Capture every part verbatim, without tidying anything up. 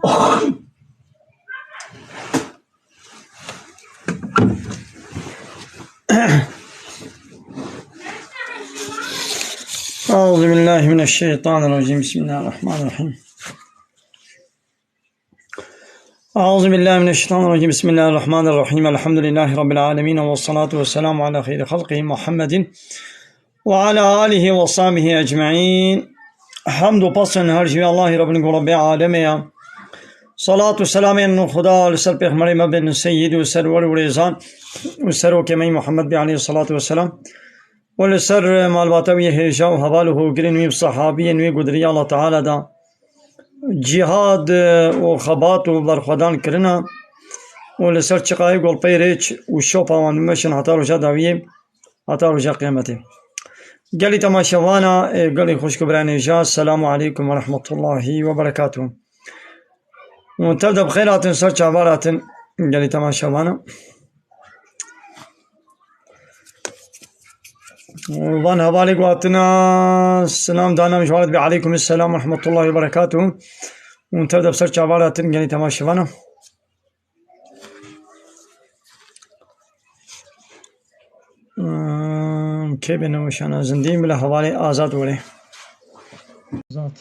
أعوذ بالله من الشيطان الرجيم. بسم الله الرحمن الرحيم. أعوذ بالله من الشيطان الرجيم. بسم الله الرحمن الرحيم. الحمد لله رب العالمين، والصلاة والسلام على خير خلقه محمد وعلى آله وصحبه أجمعين. Hemd û pesên her ji wî Allahî Rabbin ku Rabbê alemê ye. Salat û selamên Xuda li ser pêxmerê me bin, seyyid û serwer û rêzan û serokê me Muhammed bê aleyhi salatu ve selam. Û li ser malbata wî hêja û heval û hogirên wî û sahabiyên wî gudirî Allah Teala da cîhad û xebat û berxwedan kirina û li ser çiqayê golpeyê rêç û şopa wan bimeşin heta roja dawiyê, heta roja qiyametê. Gelî temaşevana, ê, gelî xwişk û birayên hêja, selamu aleykum ve rahmetullahi ve berekatuhu. Hûn tev de bi xêr hatin, ser çavar hatin, gelî temaşevana. Van hevalê ku hatina silam dana min ji wan re dibê aleykum selam ve rahmetullahi ve berekatuhu. Hûn tev de bi ser çavar hatin, gelî temaşevana. Hmm, kê bê neweşana zindî, bila hevalê Azad were. Azad.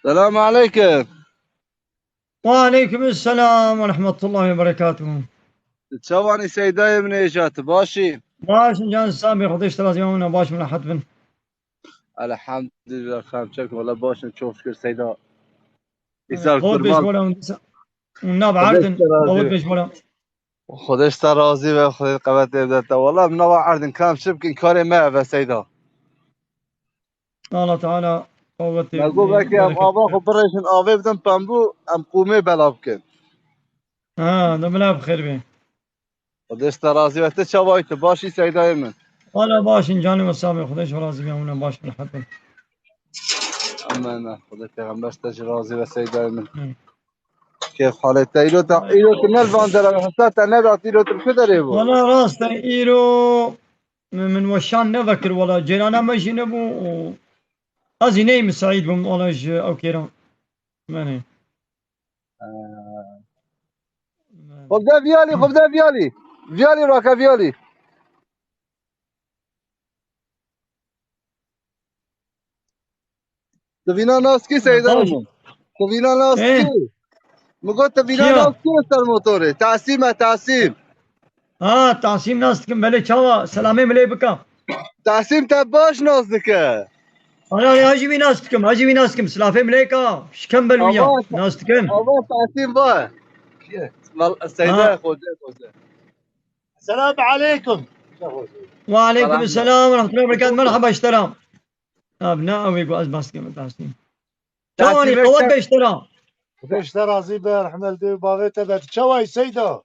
Selamun aleykum. Ve aleykum selam ve rahmetullahi ve berekatuhu. Çawanî Seydayê min ê hêja, tu başî? Baş in can Samî, Xwedê ji te razî be, hûn baş in, rehet bin. Elhamdülillah, xem çek, wala baş in, çok şükür Seyda. Îsal Xwedê kurban. Hûn dîsa, hûn nav erdin, Xwedê ji te razî be. Xwedê ji te razî be, Xwedê qewetê bide te. Wala em nava erdin, kam çi bikin, karê me ev e Seyda. Allah Teala qewetê. Me got belkî em ava xwe birêjin, avê bidin pembû, em qûmê bela bikin. Ha, de bila bi xêr be. Xwedê ji te razî be. Tu çawa yî, tu baş î Seydayê min? Wala baş in canê min Samî, Xwedê ji razî be, hûn baş bin, rehet bin. Amen, Xwedê pêxember ji te jî razî be Seydayê min. Hı. Kêf halê te. Îro te, îro tu ne li van dera, heta te nedat, îro tu li ku derê bû? Wala rast e, îro min, min weşan nevekir wala. Cêrana me jî nebû û ez jî neyê miseîd bûm wala ji ew kêra. Menê. Ee. Xwe bide viyalî, xwe bide viyalî. Viyalî rake viyalî. Tu vîna nas kî Seyda min? Tu vîna nas kî? Min got tu vîna nas kî li ser motorê? Tasîm e, Tasîm. Ha, Tasîm nas dikim, belê çawa? Selamê min lê bike. Tasîm te baş nas dike. Ana ya jî wî nas dikim, ha jî wî nas dikim. Silafê min lê ka, şikem bel wî ya. Nas dikim. Ava Tasîm va. Seyda xoce xoce. Selamun aleykum. Ve aleykum selam ve rahmetullahi ve berekatuhu. Merhaba ji te re. Abi ne ew ê ku ez behs dikim, behs dikim. Çawanî qewet be ji te re. Xwedê ji te razî be, rehmet li dê û bavê te be. Tu çawa yî Seyda?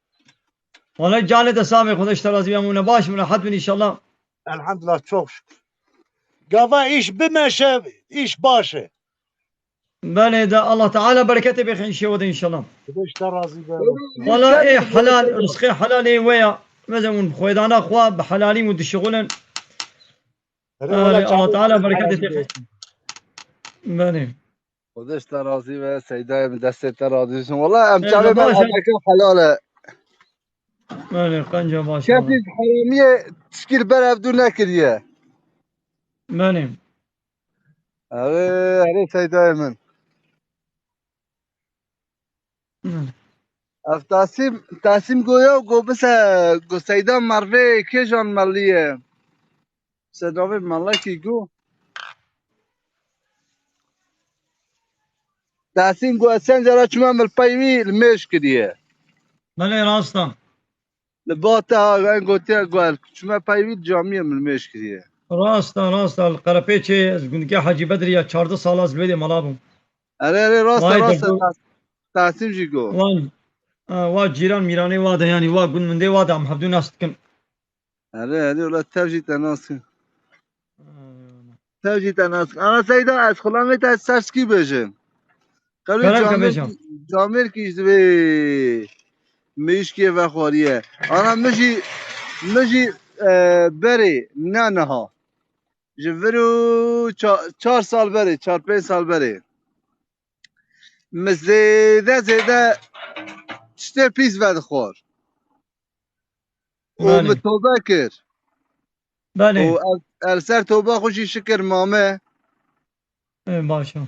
Wala canê te sax be, Xwedê ji te razî be, em hûn baş bin, rehet bin înşallah. Elhamdulillah, çok şükür. Gava îş bimeşe, îş baş e. Belê de, Allah Teala bereketê bêxe îşê we de înşallah. Xwedê ji te razî be. Wala ê helal, rizqê helal ê we ya. Meze hûn xwedana xwe bi helalî û dişixulin. Erê, wala Allah Teala bereketê bêxe. Belê. Xwedê ji te razî be, Seydayê min, destê te razî bin. Wala em çavê me erdeke helal e. Belê, qenca baş e. Kesî ji heramiyê tişkî li ber ev dûr nekiriye. Belê. Erê, erê Seydayê min. Hı. Ev Tasîm, Tasîm goya û go bise, go Seyda mervê kêjan melî ye. Se navê melekî go. Tasîm go ez çend cara çûme min li pey wî li mêj kiriye. Belê rast e. Li ba te ha, en gotiye go ez çûme pey wî camiyê min mêj kiriye. Rast e, rast e. Li Qerepêçê ez gundikê Hecî Bedrî ya çardeh sala ez li wê dê mala bûm. Erê, erê, rast e, rast e. Tasîm jî go. Wan, e, wa cîran mîranê wa de, yanî wa gund min dê wa de, em hevdû nas dikin. Erê, erê, wala tev jî te nas dikin. Tev jî te nas dikin. Ana Seyda, ez xulamê te ser çikî bêjim. Qewlê camêrkî, camêrkî ji vê mêşkê vexwariye. Ana min jî, min jî, e, berê, ne niha. Ji vir û ça-, çar sal berê, çar pênc sal berê. Min zêde zêde tiştê pîs vedixwar. Û Belê. min tobe kir. Belê. Û ev, ev ser toba xwe jî şikir mame. Ê, baş e.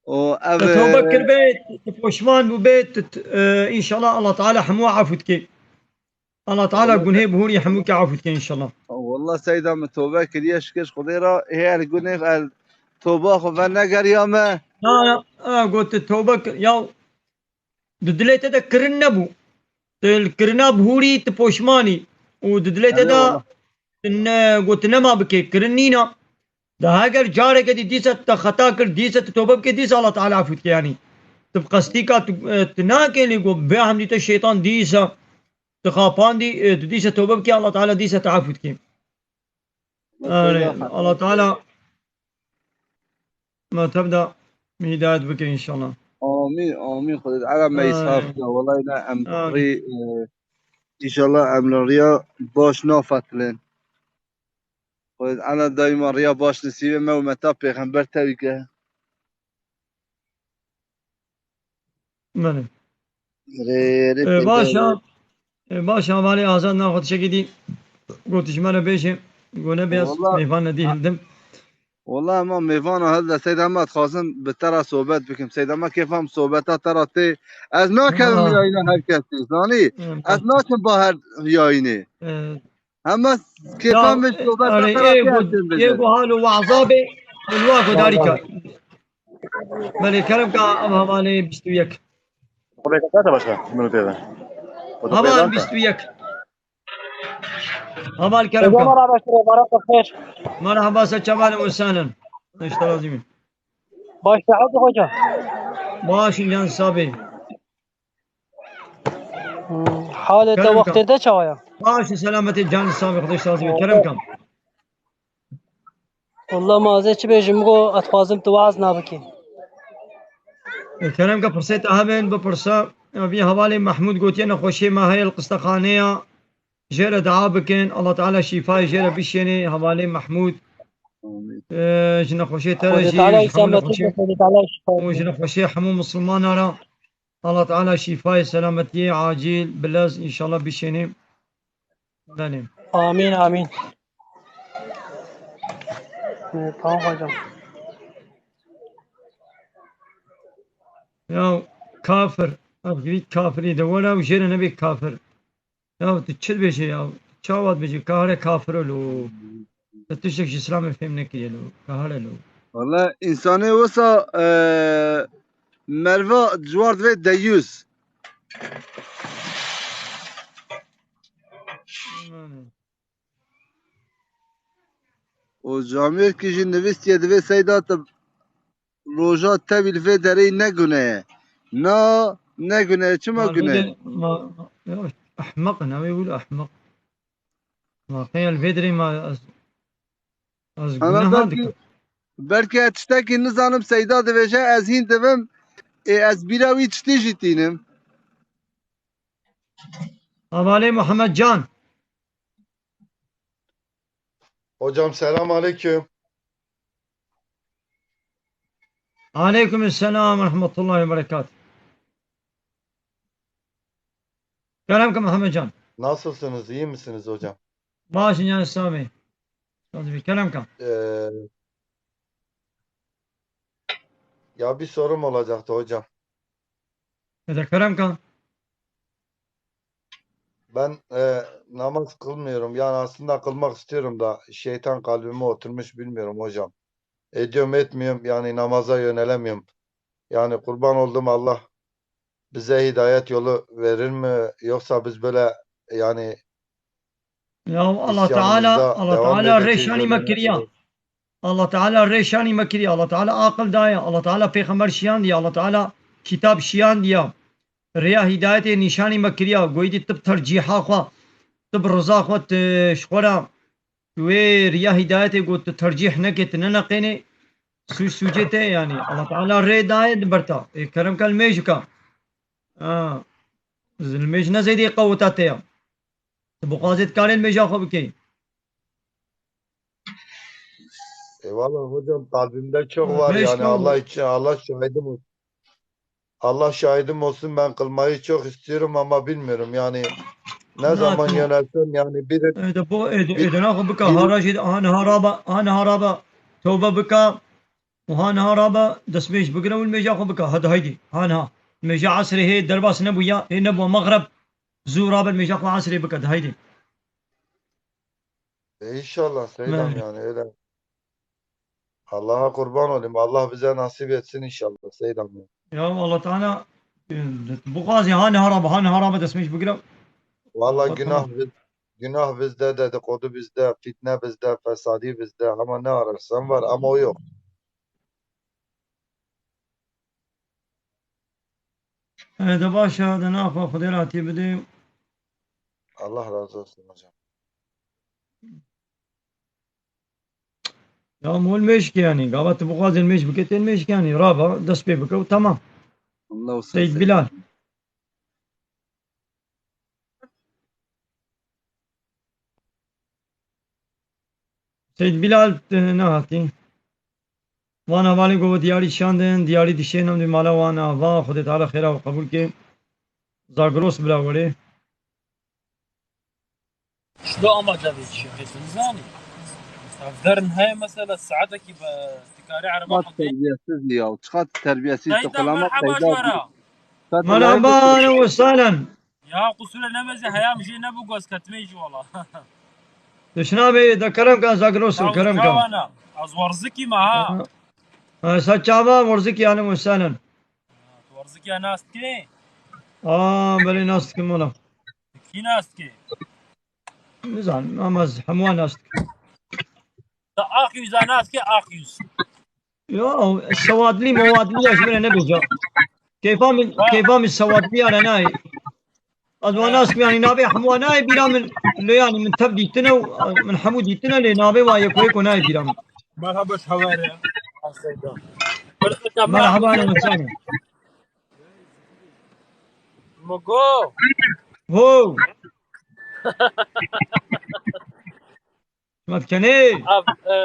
Û ev, Te tobe e, kir bê, te poşman bû bê, te, te, e, înşallah Allah Teala hemû afû dike. Allah Teala Wala gunhê bihûrî hemû ke afû dike înşallah. Wala seyda min tobe kiriye şikir Xwedê re, hê el gunê el toba xwe venegeriya me. Na, na, na, got te tobe kir, ya di dilê te de kirin nebû. Tu li kirina bihûrî tu poşmanî û di dilê te Erê de wala. tu ne, got tu nema bike, kirin nîna. Da heger careke dî dîsa te xeta kir, dîsa tu tobe bike, dîsa Allah Teala afû dike yanî. Tu bi qestîka tu, e, tu nakê lê got bê hemdî te şeytan dîsa tu xapandî, e, tu dîsa tobe bike, Allah Teala dîsa te afû dike. Erê, Allah Teala me tebda hidayet bike înşallah. Amîn, amîn. Xwedê Teala me Ay. îshaf ya. Welay ne em Ay. rî, e, înşallah em li riya baş nafetilin. Xwedê Teala daîma riya baş nisîbê me û me ta pêxember tevî ke. Belê. Rê, rê Ee, pênce baş e, rê. Ee, baş e, hevalê Azad naxwe tiştekî dî gotiş me re bêje. Go nebê ez Wala, mêvan nedî a- hildim. Wala, ema mêvana hilde, Seyd Ahmed, xwazim bi te re sohbet bikim. Seyd Ahmed, kêfa min sohbeta te re tê. Ez nakevim Ha. yayîna her kesî, zanî? Ee, Ez baş. naçim ba her yayînê. Ee, Hema Ya, kêfa min sohbeta yani, te re ê tê, go, ez têm ê bêjim. go halo wazabê, elwa go darîka. Belê, kerem ka ev hevalê bîst û yek. Xwedê kate başka, min û tê de. Xwedê Heval peyda bîst û yek. Heval kerem Hocam, ka. merhaba, şeref, merhaba, xêr. Merhaba, se çavan û sanin. Eşte lazim. Baş saet hocam. Baş in can sabê. Hmm, halê te Kerem ka. wextê de çawa ya? Baş in selametê can sabê, Xwedê şazî be. Kerem ka. Wallah, ma ez ê çi bêjim, go ez dixwazim tu waz nabikî. E, kerem ke pirsê te hebin, bipirse. E, vî hevalê Mehmûd gotiye nexweşiyê me heye li qistexanê ya. Jê re dua bikin. Allah Teala şîfayê jê re bişênê. Hevalê Mehmûd. Amîn. E, ji nexweşiyê te re Xwedê jî, Teala ji hemû îslametiye nexweşiyê, bide, Xwedê Teala şîfayê bide. Ji nexweşiyê hemû misilmana re. Allah Teala şîfayê, selametiyê acîl, bilez înşallah bişênê. Belê. Amîn, amîn. Ee, tamam hocam. Ya kafir, ev givî kafirî de were û jê re nebê kafir. Ya tu çi dibêjê ya? Çawa dibêjê? Kahre kafir olo. Te tiştek ji Îslamê fêm nekiriye lo. Kahre lo. Wala, însanê wisa, e, merva ciwar divê deyûs. Û camêrkî jî nivîstiye divê seyda tu roja tevî li vê derê ne gune ye. Na, ne gune ye. Çima Ma gune ye? Vê de, ma, ma, ya, ehmeq in, ew ê wilo ehmeq. Ma qey li vê derê ma ez, ez Ana guneha belkî, dikim. Belkî ez tiştekî nizanim, Seyda dibêje, ez hîn dibim, ê ez bîra wî tiştî jî tînim. Hevalê Muhammed Can. Hocam selam aleyküm. Aleyküm selam ve rahmetullahi ve berekatuh. Kerem ke Muhammed Can. Nasılsınız, iyi misiniz hocam? Baş in can sağ bê. Saz bê, kerem ke. Ee, ya bir sorum olacaktı hocam. Ede kerem ke. Ben, e, namaz kılmıyorum. Yani aslında kılmak istiyorum da şeytan kalbime oturmuş, bilmiyorum hocam. Ediyorum, etmiyorum. Yani namaza yönelemiyorum. Yani kurban oldum, Allah bize hidayet yolu verir mi? Yoksa biz böyle yani Ya Allah Teala, isyanımızda Allah devam mı Teala edeceğiz, rêşanî me yönelmeye kiriya. Çalışıyoruz? Allah Teala rêşanî me kiriya. Allah Teala aqil daye. Allah Teala pêxember şiyandiye. Allah Teala kitab şiyandiye. Rêya hidayetê nîşanî me kiriya. Goyî dî tu bi tercîha xwe, tu bi riza xwe, tu ji xwe re wê riya hidayetê got tu tercîh neke, tu neneqênê. Sûc sûcê te ye yanî. Allah Teala rê daye li ber te. Ê kerem ke li mêj bike. Ha. Li mêj ne zêdî qeweta te ye. Tu bixwazê dikarê li mêja xwe bikey. Eyvallah hocam, kalbimde çok var yani. Allah için, Allah şahidim olsun. Allah şahidim olsun, ben kılmayı çok istiyorum ama bilmiyorum yani ne zaman yönetsem yani bir, e, de bu, e, de, bir, e, de naxwe bika, bir hara jî, ha niha raba, ha niha raba, tewbe bika, û ha niha raba, destmêj bigire û nimêja xwe bika. Hadi haydi, ha niha. Nimêja esrê hê derbas nebûya, hê nebû mexreb, zû rabe nimêja xwe esrê bike, de haydi. E, inşallah Seydam yani öyle. Allah'a kurban olayım. Allah bize nasip etsin inşallah Seydam. Ya Allah Teala, e, bixwazî ha niha raba, ha niha raba destmêj bigire. Valla Allah günah Teala biz, günah bizde, dedikodu bizde, fitne bizde, fesadi bizde. Ama ne ararsan var ama o yok. E, de baş e, de naxwe Xwedê rahatî bide. Allah razı olsun hocam. Ya mol mêşkê yani. Gava tu bixwazên mêş bike, tên mêşkê yani. Rava, dest pê bike û tamam. Allah Seyd Bilal. Seyd Bilal, e, nehatî. Van hevalên ku diyarî şandin, diyarî dişênin di mala wan ava, Xwedê Teala xêra we qebûl ke. Zagros bila werê. Şilo amaca vê çi ye, tu nizanî? Ev derin heye mesela saetekî be, dikarî ereba Çiqas terbiyesiz ya, çiqas terbiyesiz. Seyda, merhaba ji we re. Merhaba, ehlen we sehlen. Ya qusûre nemeze, heyam jê nebû, goz ketmê jî wala. Dişna bê, de kerem ka, Zagros, kerem ka. Çawana, ez warzikî me ha. Ha, sa çava warzikî, ehlen we sehlen. Tu warzikiya nas dikî? Aa, belê nas dikim wala. Kî nas dikî? Nizanim, ama ez hemû nas dikim. Te Akyüz a nas dikî, Akyüz. Ya, sewadlî, mewadlî ya ji min re nebêje. Keyfa min, keyfa min sewadlî ya re nayê. Ez wan nas dikim, yanî navê hemû wan nayê bîra min. Lê yanî min tev dîtine û min hemû dîtine lê navê wan yeko yeko nayê bîra min. Merhaba ji hewa re. Merhaba, ne mesane. Mugo. Ho. Hikmet kenê. Ev, e,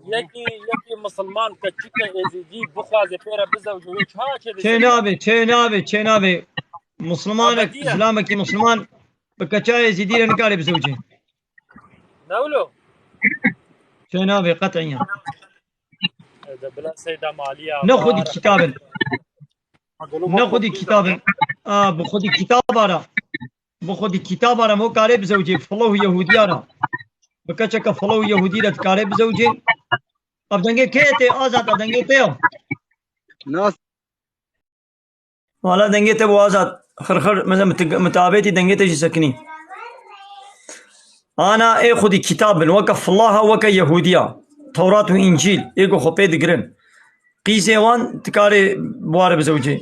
yekî, yekî misilman keçike êzîdî bixwaze pê re bizewje, wê çawa çê dizewje? Çê nabê, çê nabê, çê nabê. Misilmanek, zilamekî misilman bi keça êzîdî re nikare bizewce. Ne wilo? Çê nabê qet'iyen. E, de bila Seyda Maliya. Ne xwedî kitab in. Ne xwedî kitab in. A, bi xwedî kitaba re. Bi xwedî kitaba re mo kare bizewcê, filo û Yehûdiya re. Bi keçeke filo û Yehûdî re dikare bizewcê. Ev dengê kê tê, Azad, ev dengê te ya? Nas. Wala dengê te bû Azad. Xirxir, mesela mit-, mitabêtî dengê te jî sekinî. Ana ê xwedî kitab bin, weke filaha, weke Yehûdiya. Tewrat û Încîl, ê ku xwe pê digirin. Qîzê wan dikarê bi wa re bizewcê.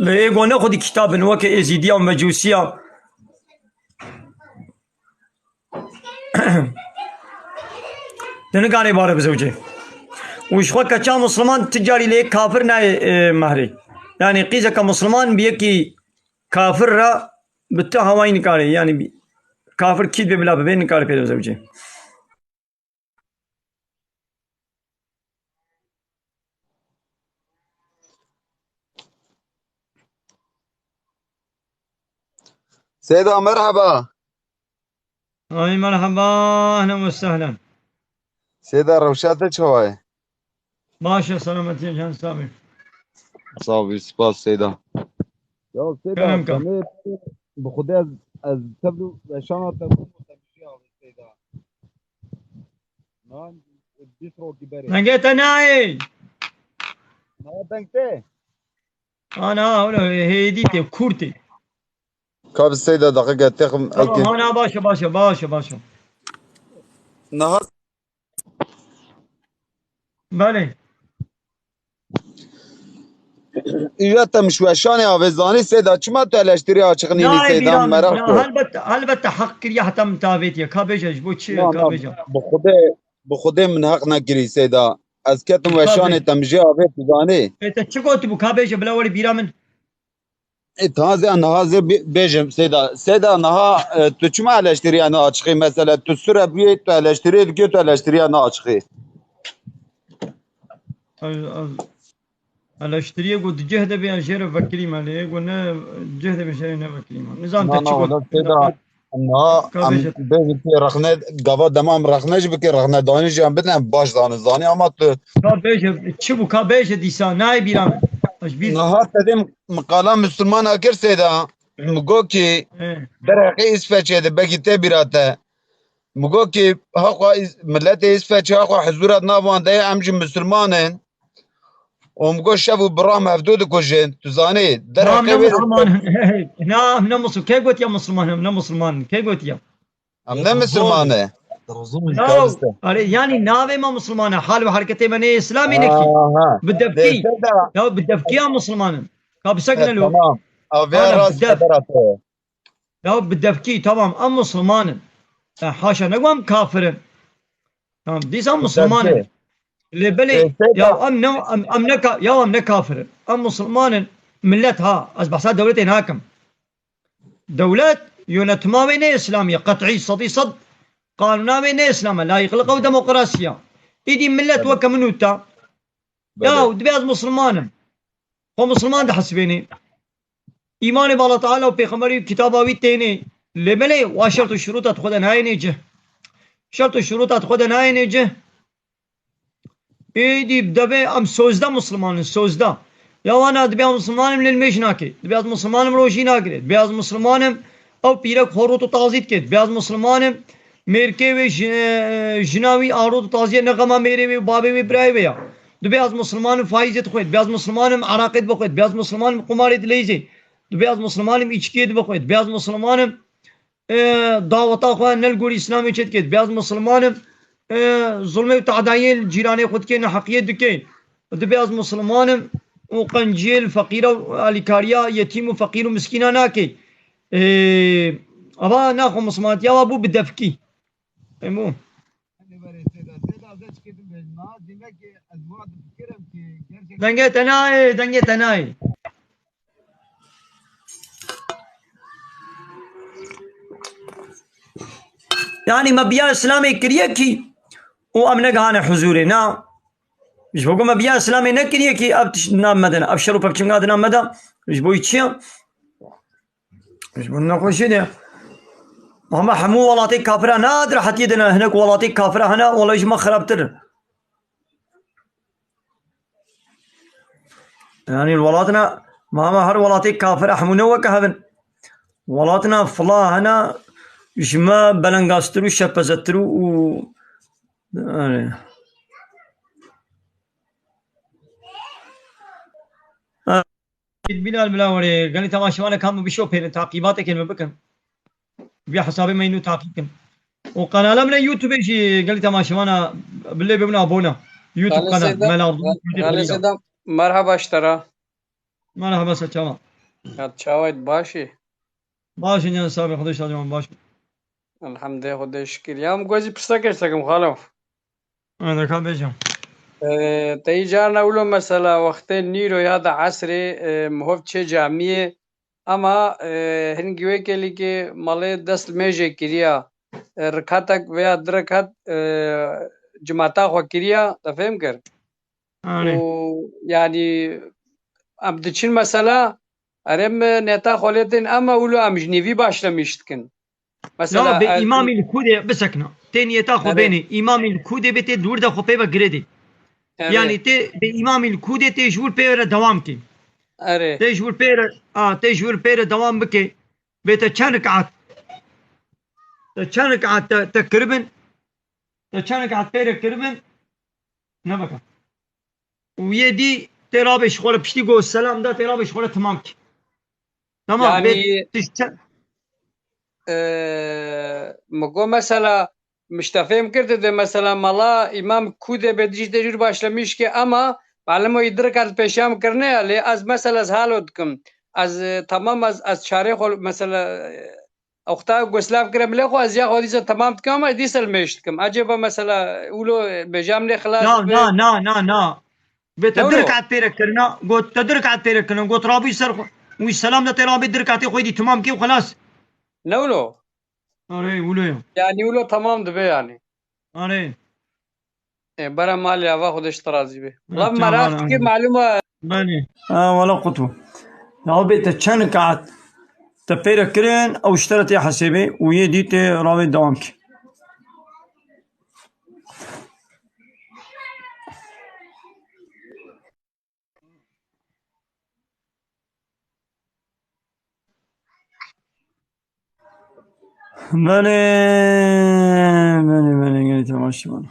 Lê ê ku ne xwedî kitab bin, weke Êzîdiya û Mecûsiya. Tu nikarê bi wa re bizewcê. Û ji xwe keça Musliman ti carî lê kafir nayê, e, mehrê. Yanî qîzeke Musliman bi yekî kafir re bi tu hawayî nikarê. Yanî bi-, kafir kî dibe bila bibe nikarê pê re bizewcê. Seyda, merhaba. Ay, merhaba, ehlen ve sehlen. Seyda, rewşa te çawa ye? Baş e, selametî, can sabî. Sağ ol, bir spas Seyda. Ya Seyda, kerem ka. Demê bi Xwedê ez, ez tevlû veşana te bûm û te bijî avê Seyda. Nan bîst rokî berê. Dengê te nayê. Na deng te? Ana, öyle hêdî tê, kûr tê. Ka bi Seyda deqike têxim. Tamam, elkê. Ana, baş e, baş e, baş e, baş e. Niha Belê. Îro te min ji weşanê avê zanî Seyda, çima tu eleştiriya açiqnînî Seyda, meraq kir. Helbet, helbet te heq kiriye heta min tavêtiye. Ka bêje ji bo çi, ka bêje. Bi Xwedê, bi Xwedê min heq nekirî Seyda. Ez ketim weşanê te min jê avê tu zanî. E, te çi gotibû, ka bêje bila werî bîra min. E, taze niha zê bê-, bêjim Seyda. Seyda niha, e, tu çima eleştiriya ne açıkı? Mesela tu süre buyê tu eleştiriye dike tu eleştiriya ne açıkı. Eleştiriye go di cih de bê jê re vekirî me lê go ne cih de bê jê re ne vekirî me. Nizam te Na, na, çi got. Wala Seyda, niha Ka em bêje. Bêjin ki rexne, gava dema em rexne jî bike, rexnedanî jî em bidin, em baş zanin, zanî ama tu Ka bêje, çi bû, ka bêje dîsa, nayê bîra min. Ez bîr Niha te dê miqala Müslümana kir Seyda, mi got ki He. derheqê Îsveçê de, belkî te bîra te. Mi got ki haxwa Îs-, miletê Îsveçê haxwa hizûra di nav wan de ye, em jî Müslüman in. Û mi got şev û biram hevdu dikujin. Tu zanî, derheqê Tamam, ne wê Müslüman. Na, ne Müslüman. Kê gotiya Müslüman, em ne Müslüman. Kê gotiya? Em ne Müslüman e. Ya, are, yani navê me Müslüman e. Hal ve hareketê me ne Îslamê ne ki. Aha. Bi devkî. Dê Seyda. Ya bi devkî ya Müslüman im. Ka bisekine E, lo. Tamam. Avya Ana rast bi dev. Xebera te. Ya bi devkî, tamam, em Müslüman in. E, haşa, ne em kafir in. Tamam, dîsa Müslüman in. Devkî. Lê belê, E, Seyda. ya em ne, em, em ne ka-, ya em ne kafir in. Em Müslüman in. Millet ha, ez behsa dewletê nakim. Dewlet, yönetima wê ne Îslamî ye. Qet'î, sedî sed qanûna wê ne Îslam e. Layîqliq ew demokrasî ye. Îdî millet Belê. weke min û te. Belê. Ya, dibê ez Müslüman im. Xwe Müslüman dihesibênê. Îmanê bi Allah Teala û Pêxemberî û kitaba wî tênê. Lê belê, wa şert û şurûta xwe de nayênê cih. Şert û şurûta xwe de nayênê cih. Êdî dibê em sozde Müslüman in, sozde. Ya wana dibê ez Müslüman im lê nimêj nake. Dibê ez Müslüman im rojî nagire. Dibê ez Müslüman im ew pîrek xwe rût û tazî dike. Dibê ez Müslüman im mêrkê wê ji-, jina wî a rût û tazî ye, ne xema mêrê wê, babê wê, birayê wê ya. Dibê ez Müslüman im faîzê dixwe. Dibê ez Müslüman im eraqê dibixwe. Dibê ez Müslüman im qumarê dileyzê. Dibê ez Müslüman im îçkiyê dibixwe. Dibê ez Müslüman im e, daweta xwe ne li gorî Îslamê çêdike. Dibê ez Müslüman im, e, zulmê û tadayê li cîranê xwe dike, neheqiyê dike. Dibê ez Müslüman im û qenciyê li feqîra û alîkariya yetîm û feqîr û miskîna nake. E, ava naxwe Müslümantiya wa bû bi devkî. Em bû. Dengê te nayê, dengê te nayê. Yani me biya Îslamê kiriye kî û em negihane huzûrê, na. Ji bo ku me biya Îslamê nekiriye kî ev tişt di nav me de ne. Ev şer û pevçinga di nav me de ji bo çi ye? Ji bo nexweşî de. Ama hemû welatê kafira ne di rehetiyê de ne. Hinek welatê kafira hene, wele ji me xirabtir. Yani welatine, ma, ma her welatê kafir e, hemû ne weke hev in. Welatine fila hene ji me belengastir û şepezetir û, û, yani. Bilal, bila werê, gelî temaşevane kam bişopêrin, taqîbateke me bikin. Vî hesabê me nû taqîb kin. Û kanala min e YouTube jî gelî temaşevana bilê bibin abone. YouTube Xalê kanal, Seyda, Mela Abdullah Xalê Seyda, merhaba ji te re. Merhaba, se çawa? Ya çawa yî, baş î? Baş î, can sabê, Xwedê şaciwan baş. Elhamdulillah, Xwedê şikir. Ya min gozî pirseke sekim xalo. Ê, deka bêje. Ee, te î carna wilo mesela wextê nîro ya da esrê, e, mihov çê camiyê, ama, e, hingî wê kelî ki malê dest li mêjê kiriya, e, rikatek veya di rikat, e, cimata xwe kiriya, te fêm kir? Erê. Û, yanî, em diçin mesela, erê em neta xwe lê tên, ama wilo em ji nîvî başlemîş dikin. Mesela, Na, bê e, îmamî li kû de bisekna. Tê niyeta xwe Erê. bênê. Îmamî li kû de bê tê dûr de xwe pê ve girêdê. Erê. Yanî tê bê îmamî li kû de tê ji wir pê re dewam kê. Erê. Tê ji wir pê re, a, tê ji wir pê re dewam bike. Bê te çend rikaat? Te çend rikaat te, te kiribin? Te çend rikaat pê re kiribin? Ne baka. Û yê dî tê rabê ji xwe re piştî got selam da, tê rabê ji xwe re timam kî. Tamam, Yani, bê tişt çend? E, mi got mesela, mi ji te fêm kir, dide mesela mala îmam kû de bê dijî tê jûr başlemîş ke, ama malum o î di rikat pêşiya min kirine ya, lê ez mesela ez halo dikim. Ez, e, tamam ez, ez çarê xwe mesela, e, Oxta ku silav kire milê xwe, ez ya xwe dîsa temam dikim ama dîsa li mêj dikim. Acaba mesela wilo bêjam lê xilas Na, dibe? na, na, na, na. Bê te Lewlo. du rekat pê re kirina, got te du rekat pê re kirina, got rabû ser xwe. Wî selam de tê rabê di rikatê xwe dî timam kê û xelas. Ne wilo? Arê, wilo ya. Yani wilo tamam dibe yani. Arê. E, bara malê ava Xwedê ji te razî be. Lav merak dike malûm e. Belê. Ha, wala qut bû. Ya bê te çend kat te pê re kirin, ew ji te re tê hesêbê û yê dî tê ravê dewam kê. Belê, belê, belê, gelî temaşe bana.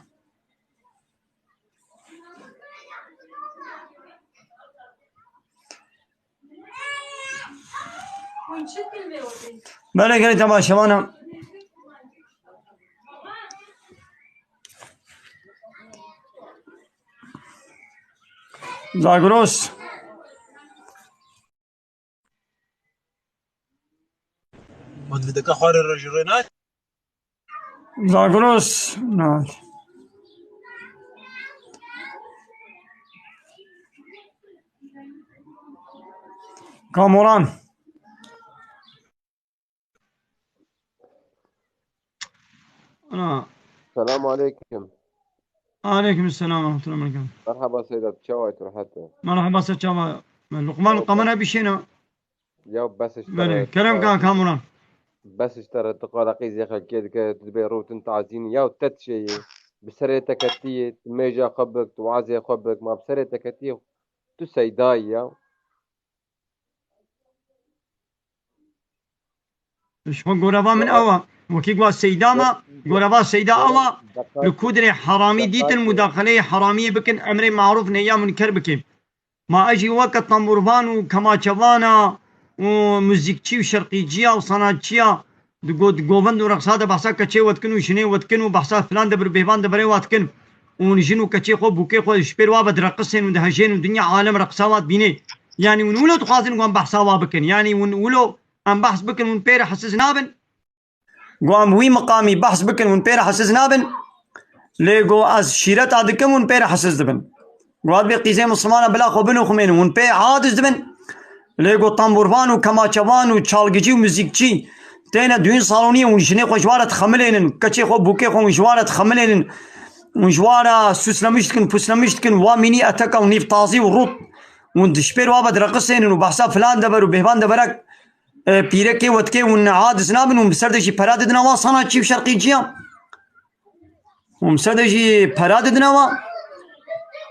Belê, gelî temaşe bana. Zagros. Ma divê deka xwarê re ji rê nayê? Zagros nayê. Kamuran. Ana. Selamun aleyküm. Aleyküm selam ve rahmetullahi ve berekatuhu. Merhaba Seyda, çawa tu rehet e? Merhaba, se çawa? Luqman Qamara bişêna. Ya bes işte. Belê, kerem ka Kamuran. Bes işte re tu qala qîzê xelkê dike, tu dibê rûtin tazîn, ya te çi yê? Bi serê te ketiyê, tu mêja xwe bik, tu wazê xwe bik, ma bi serê te ketiyê, tu Seydayî ya. Ji xwe goreva min ew e. Wekî ku Seyda me, goreva Seyda ew e. Li ku dirê heramî dîtin, mudaxeleyê heramiyê bikin, emrê marûf nehya munker bikin. Ma ez jî weke tembûrvan û kemaçevana û muzîkçî û şerqîciya û sanatçiya di go-, di govend û reqsa de behsa keçê we dikin û jinê we dikin û behsa filan debir û bêvan deverê we dikin û hûn jin û keçê xwe, bûkê xwe ji pêr wa ve direqisên û dihejên û dinya alem reqsa wa dibînê. Yanî hûn wilo dixwazin ku em behsa wa bikin? Yanî hûn wilo em behs bikin, hûn pê re hesiz nabin? Got, em wî miqamî behs bikin, hûn pê re hesiz nabin. Lê got, ez şîreta dikim, hûn pê re hesiz dibin. Got, bê qîzê misilmana bila xwe binoximênin, hûn pê aciz dibin. Lê got, tembûrvan û kemaçevan û çalgicî û muzîkçî têne duyîn saloniyê, hûn jinê xwe ji wa re dixemilênin, keçê xwe, bûkê xwe hûn ji wa re dixemilênin. Hûn ji wa re sûslemiş dikin, pûslemiş dikin, wa mînî eteka û nîv tazî û rût. Hûn di ji pêr wa ve direqisênin û behsa filan dever û bêvan deverek e, pîrekê wetkê hûn aciz nabin, hûn bi ser de jî pera didina wa sanatçî û şerqîciya. Hûn bi ser de jî pera didina wa.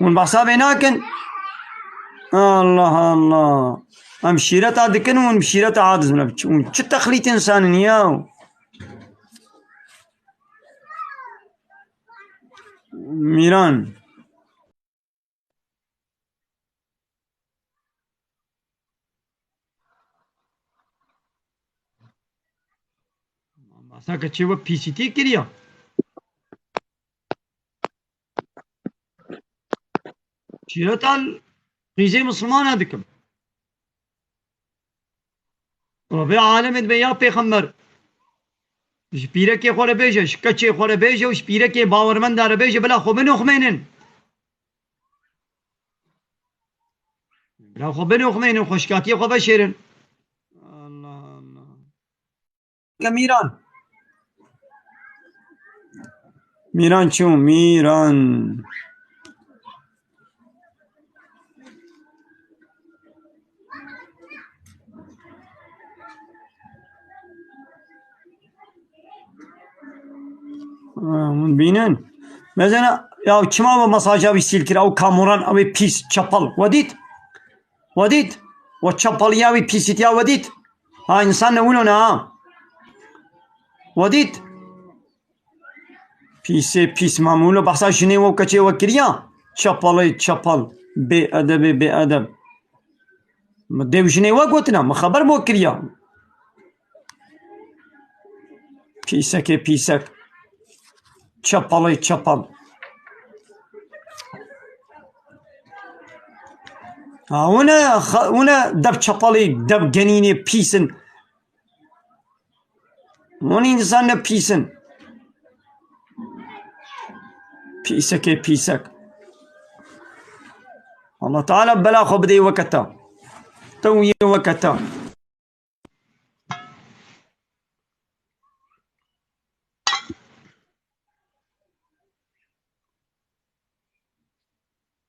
Hûn behsa vê nakin. Allah Allah. Em şîreta dikin û hûn bi şîreta aciz bine. Hûn çi texlît însan in ya? Mîran. Masa keçê we pîsîtî kiriya. Şîreta li qîzê misilmana dikim. Rebê alemê dibe ya pêxember. Ji pîrekê xwe re bêje, ji keçê xwe re bêje û ji pîrekê bawermenda re bêje, bila xwe binoxmênin. Bila xwe binoxmênin, xweşkatiyê xwe veşêrin. Allah Allah. Ke Mîran. Mîran çû, Mîran. Ha, hûn bînin. Mezena, ya çima we mesaja wî sîl kir? Ew kamuran, ew ê pîs, çepel. We dît? We dît? We çepeliya wî, pîsîtiya we dît? Ha, însan ne wilo ne ha. We dît? Pîsê pîs, ma min wilo behsa jinê we û keçê we kiriya? Çepelê çepel, bê edebê bê edeb. Min dê û jinê we gotina, min xeber bo kiriya. Pîsekê pîsek. Çepelê çepel. Ha, hûn e, xa-, hûn e dev çepelê, dev genînê pîs in. Hûn însan ne pîs in. Pîsekê pîsek. Allah Teala bela xwe bidê weke te. Te û yê weke te.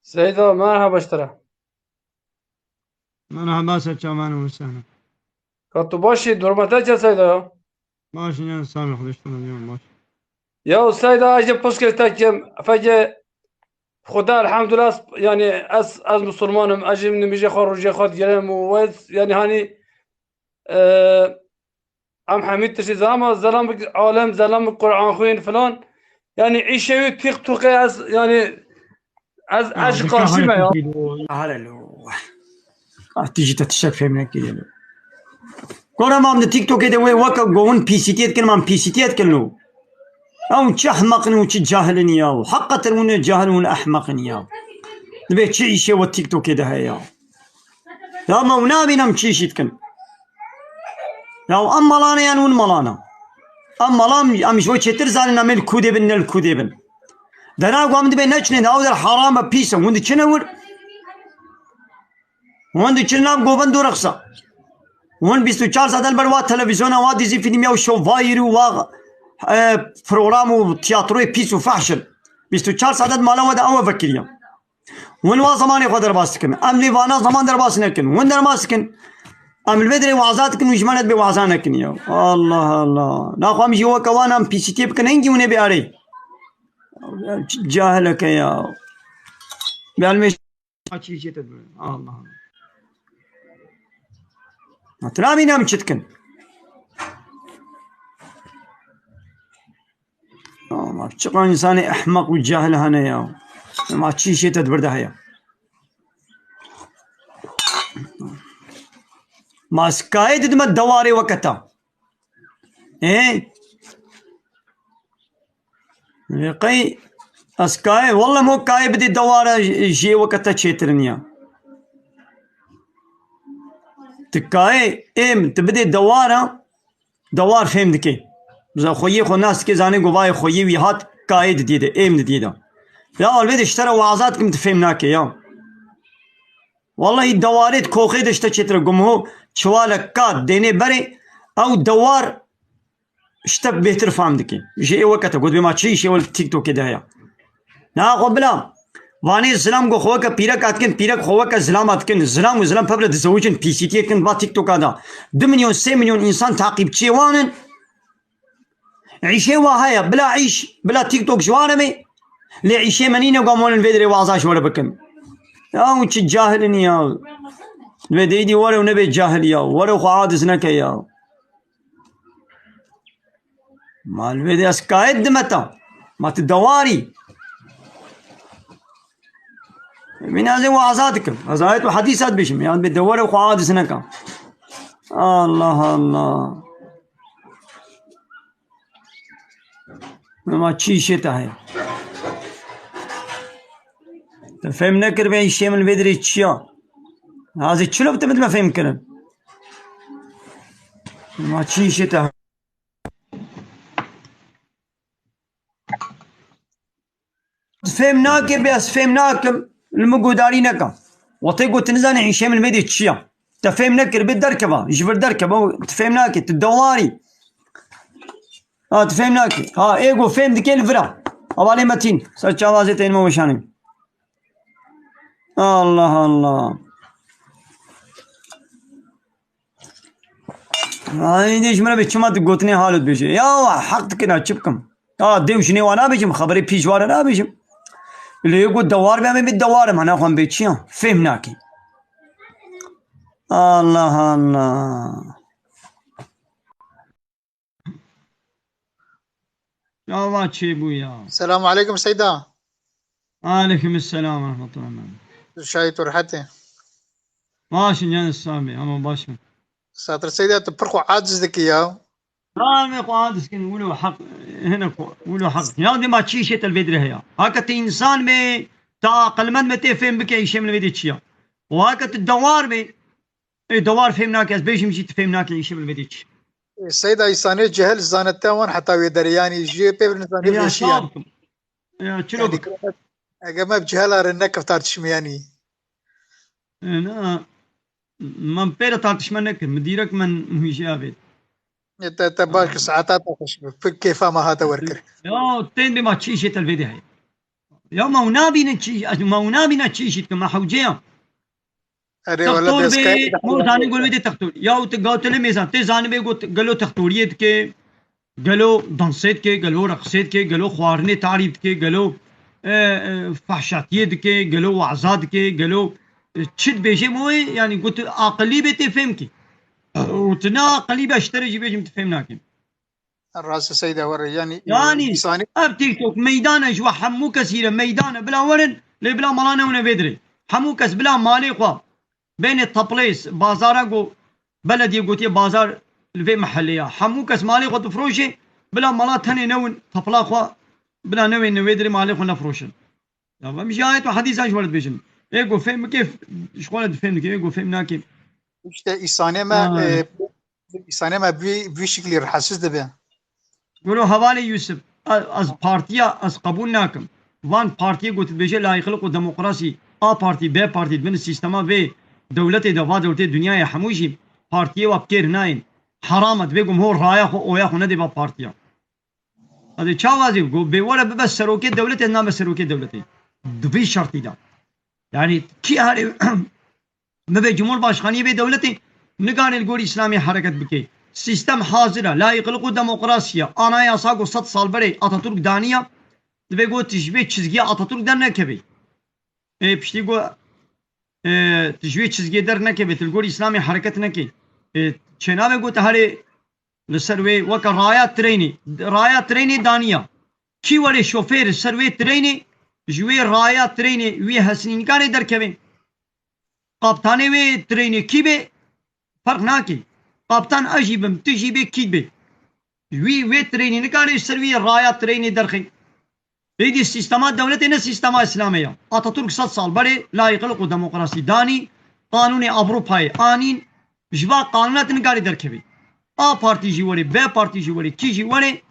Seyda, merhaba ji te re. Merhaba, ser çavan û sehne. Ka tu baş î, durma te çi Seyda ya? Baş in, yanî sağ ol, Xwedê ji te razî, baş. Ya Seyda, ez jî pirsgirêk te kim, fekê Xwedê elhamdulillah, ez, yanî ez, ez misilman im, ez jî nimêjê xwe rojê xwe digirim û ez, yanî hanî, e, em hemî tiştî zama zelam alem, zelam Qur'an xwîn filan. Yanî îşê wî TikTokê ez, yanî ez, ez ji karşî me ya. Haleluya. Ah, tu jî te tiştek fêm nekiriye. Gora mam di TikTokê de wê weke govin pîsîtiyê dikin, mam pîsîtiyê dikin lo. Ew çi ehmeq in û çi cahil in ya. Heqeten hûn ê cahil, hûn ehmeq in ya. Dibê çi îşê we TikTokê de heye ya. Ya me hûn nabîn em çi îşî dikin. Ya em malane yan hûn malane. Em malan, em ji we çêtir zanin em ê li kûdê bin, ne li kûdê bin. Dera ku em dibê neçine, da ew der haram e, pîs e. Hûn diçine wir. Hûn diçin nav govend û reqsa. Hûn bîst û çar saet li ber wa televîzyona, wa dizî fîlmiya û şovayîrî û wa, e, program û tiyatroyê pîs û fehş in. Bîst û çar saet mala we de ew e vekiriye. Hûn wa zemanê xwe derbas dikin. Em lê vana zeman derbas nekin. Hûn derbas dikin. Em li vê dirê waza dikin û ji me re dibê waza nekin ya. Allah Allah. Naxwe em jî weke wan em pîsîtiyê bikin, hingî hûn ê bê arê. Ya çi cahileke ya. Gelmiş. Çi jê te dibe? Allah Allah. Hatira bîne em çi dikin? Ama çiqa însanê ehmeq û cahil hene ya. Ma çi jê te dibir de heye? Ma ez kayê didime dewarê weke te. Ê? Ê, qey ez kayê, welle mo kayê bidê dewara jê weke te çêtir in ya. Tu kayê êm, tu bidê dewara, dewar fêm dike. Biza xweyê xwe nas dike, zanê govayê xweyê wî hat, kayê didiyê de, êm didiyê de. Ya elbê de ji te re waza dikim, tu fêm nake ya. Wellahî dewarê di koxê de ji te çêtir e, gumho çiwalek ka dênê berê, ew dewar ji te bêhtir fam dike. Ji ê weke te got bê ma çi îşê wele TikTokê de heye. Naxwe bila. Vanê zilam go xwe weke pîrek a dikin, pîrek xwe weke zilam a dikin. Zilam û zilam pevle dizewicin, pîsîtiyê dikin va TikToka da. Du milyon, sê milyon însan taqîbçiyê wan in. Îşê wa heye, bila îş, bila TikTok ji wan re bê. Lê îşê me nîne ku em werin vê dirê waza ji we re bikin. Ya hûn çi cahil in ya. Divê de îdî were û nebê cahil ya. Were xwe aciz neke ya. Ma li vê de ez kayê dime te. Ma tu dewarî. Min ez ê waza dikim. Ez ayet û hedîsa dibêjim. Yan bê dewere xwe aciz neke. Allah Allah. Ma çi îşê te heye? Te fêm nekir vê îşê min vê dirê çi ya? Ez ê çilo bi te bidime fêm kirin? Ma çi îşê te heye? Fêm nake bê ez fêm nakim, li min guhdarî neke. Wextê ku tu nizanî îşê min vê dê çi ya. Te fêm nekir bê derkeva, ji vir derkeva, tu fêm nake, tu dewarî. Ha, tu fêm nake. Ha, ê ku fêm dike li vir e. Hevalê Metîn, ser çavazê te ên me weşanî. Allah Allah. Ay, dê ji min re bê çima tu gotinê halo dibêje. Ya wa, heq dikine, çi bikim? Ya, dê û jinê wa nabêjim, xeberê pî ji wa re nabêjim. Lê ku dewar be, em ê bê dewar im, hana xwe em bê çi ya? Fêm nakî. Allah Allah. Ya va çêbû ya. Selamun aleykum Seyda. Aleykum selam ve rahmetullah. Tu şahî tu rehetê. Baş in canê sağ be, ama baş in. Satir Seyda, tu pir xwe aciz dikî ya. Na, em ê xwe aciz kin, wilo heq, hene xwe, wilo heq. Ya dê ma çi îşê te li vê dirê heye? Haka tu însan be, tu aqilmend be, tê fêm bike îşê min li vê dê çi ya. Û haka tu dewar be, ê dewar fêm nake, ez bêjim jî tu fêm nake îşê min li vê dê çi. Ê, Seyda, însanê cehil zanete wan heta wê derê, yanî jê pê nizanî. Ya, vêşiyan. Sağ olsun. Ya, çilo. Yanî, bik. Eger me bi cehela re nekef tartişmê, yanî. E, na. Min pê re tartışma nekir. Min dîrek min hîjê avêt. Te, te baş kir, saeta te xweş bi. Pir kêfa me hate werkir. Ya, tên bê ma çîşê te li vê de heye. Ya ma hûn nabînin çî, ma hûn nabîna çîşî dike, ma hewce ya. Erê wele Textor destgayê bê, ma hûn zanîn gol vê de textor. Ya û te gatile mêzan, tê zanî bê got gelo textoriyê dike, gelo dansê dike, gelo reqsê dike, gelo xwarinê tarîf dike, gelo, e, e, fahşatiyê dike, gelo waza dike, gelo, e, çi dibêje mi wê, yanî got aqilî bê tê fêm kî. Û tu ne aqilî be, ji te re jî bêjim tu fêm nakî. Rast e Seyda were, yanî, e, Yanî, îsanê ev TikTok meydana ji we hemû kesî re meydana, bila werin, lê bila mala newne vê dirê. Hemû kes bila malê xwe bêne teplê, bazara ku belediyê gotiye bazar li vê mehellê ya. Hemû kes malê xwe difroşê, bila mala tenê newin tepla xwe, bila newên wê dirê malê xwe nefroşin. Ya, em jî ayet û hedîsan ji we re dibêjin. Ê ku fêm bike, ji xwe re difêm dike, ê ku fêm nake. Îşte îsanê me, Ha. e, îsanê me bi, bi şiklî rahatsiz dibe. Goro hevalê Yusuf, ez, ez partiya, ez qebûl nakim. Van partiyê ku dibêje layîqlik û demokrasî, A partî, B partî, di bin sîstema vê dewletê de, va dewletê dinyayê hemû jî partiyê wa bi kêr nayên. Heram e, divê ku ho raya xwe, oya xwe nedê va partiya. Ez ê çawa zî ku bê were bibe serokê dewletê, nabe serokê dewletê. Di vî şertî de. Yanî kî herê bibe cumhurbaşkaniyê vê dewletê, nikarê li gorî Îslamê hereket bike. Sîstem hazir e, layîqlik û demokrasî ye. Anayasa ku sed sal berê Atatürk daniya, divê ku tu ji vê çizgiya Atatürk dernekevî. Ê, piştî ku, ê, tu ji vê çizgiyê dernekevî, tu li gorî Îslamê hereket nekî. Ê, çênabe ku tu herê li ser wê weke raya treynê, raya treynê daniya. Kî were şofêr ser wê treynê, ji wê raya treynê wî hesnî nikarê derkeve. Kaptanê wê treynê kî be, ferq nake. Kaptan ez jî bim, tu jî bê, kî be. Wî wê treynê nikare ji ser wî raya treynê derxe. Êdî sîstema dewletê ne sîstema Îslamê ya. Atatürk sed sal berê layîqlik û demokrasî danî, qanûnê Ewropayê anîn, ji va qanûna tu nikarî derkevî. A partî jî werê, B partî jî werê, kî jî werê,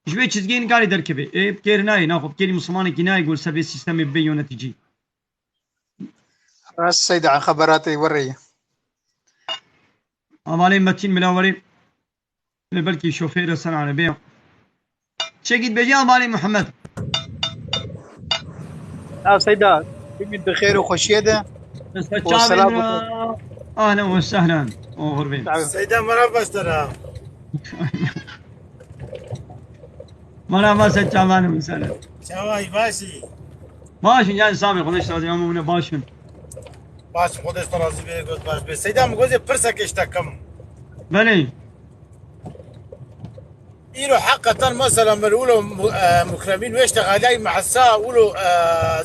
ji vê çizgiyê nikarî derkevî. Ê, bi kêr nayê, naxwe bi kêrî misilmanekî nayê ku li ser vê sîstemê bibe yöneticî. Rast Seyda, xeberatê werê ye. Avalê Metîn bila werê. Lê belkî şofêr e ser erebê ya. Çekî dibêje avalê Muhammed. Ya Seyda, hemî di xêr û xweşiyê de. Desta Û çavên selam re. Ahlen ve sehlen. Oxir bin. Çavên. Seyda, merhaba sana. Merhaba, sen çavan mı sen? Çavay, başî. Başın yani sabi, Xwedê razî, ama buna başın. Baş, Xwedê te razî be, got baş be. Seyda, min gozê pirsek işte kim. Belê. Îro heqeten mesela min wilo mu-, e, mukremîn weşte xalay mehsa wilo, e,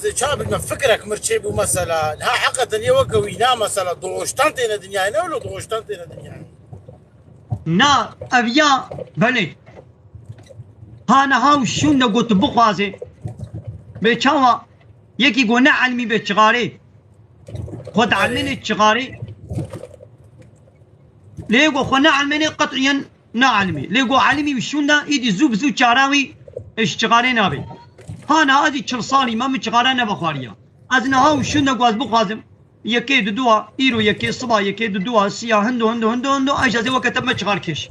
zê çabil me fikrek mir çê bû mesela. Ha heqeten ye weke wî na mesela doğuştan têne dinyayê ne wilo doğuştan têne dinyayê. Na, ev ya, belê. Ha niha û şûnde got bixwaze. Bê çawa, yekî go ne elmî bê çixarê. Xwe dielmênê çixarê. Lê go xwe ne elmênê qet'iyen ne elmî. Lê go elmî û şûnde îdî zû bi zû çara wî ji çixarê nabê. Ha niha ez î çil salî me, min çixara nevexwariya. Ez niha û şûnde go ez bixwazim. Yekê di dua, îro yekê, siba yekê di dua, siya hindo, hindo, hindo, hindo, ez jazê weke te me çixarkêş.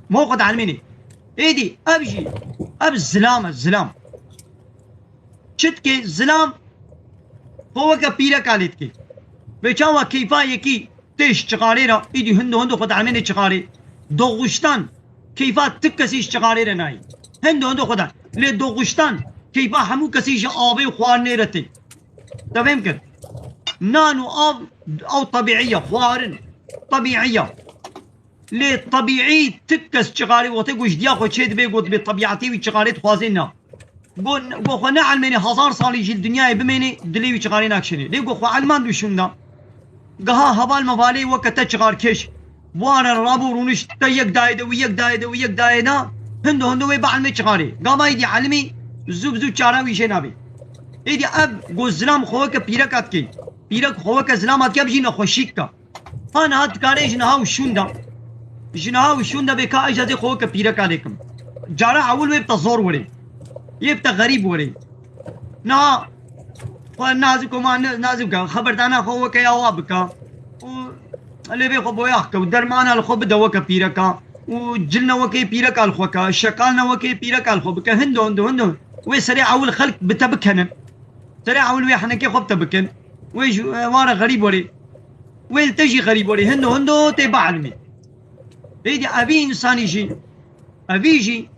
Mo xwe dielmênê. Êdî, ev jî, ev zilam e, zilam. Çi dike zilam? Xwe weke pîreka lê dike. Bê çawa keyfa yekî tê ji çixarê re, îdî hindo, hindo xwe dielmênê çixarê. Doğuştan, keyfa ti kesî ji çixarê re nayê. Hindo, hindo xwe de. Lê doğuştan, keyfa hemû kesî ji avê û xwarinê re tê. Te fêm kir? Nan û av, ew tebîî ye, xwarin. Tebîî ye. Lê tebîî ti kes çixarê wextê ku ji diya xwe çê dibe, got bi tebîetê wî çixarê dixwazê na. Go, go xwe ne elmênê hezar salî jî li dinyayê bimênê, dilê wî çixarê nakişênê. Lê go xwe elmand û şûnda. Giha heval mevalê weke te çixarkêş. Bi wan re rabû rûnişt, te yek dayê de wî, yek dayê de wî, yek dayê da. Hindo hindo wê bielmê çixarê. Gava êdî elmî zû bi zû çara wî jê nabê. Êdî ev go zilam xwe weke pîreka dikê. Pîrek xwe weke zilama dike, ev jî nexweşîk e. Ha niha dikare ji niha û şûnda. Ji niha û şûnda bê ka ez jazê xwe weke pîreka lêkim. Cara ewil wê bi te zor werê. Yê bi te xerîb werê. Niha Xwe nazik û ma ne-, nazik bike. Xeberdana xwe weke ya wa bike. Û lê vê xwe boyax ke û dermana li xwe bide weke pîreka. Û cilne weke pîreka li xwe ke. Şekalne weke pîreka li xwe bike. Hindo, hindo, hindo. Wê serê ewil xelk bi te bikenin. Serê ewil wê henekê xwe bi te bikin. Wê ji, e, ware xerîb werê. Wê li te jî xerîb werê. Hindo, hindo tê bielmî. Êdî evî însanî jî, evî jî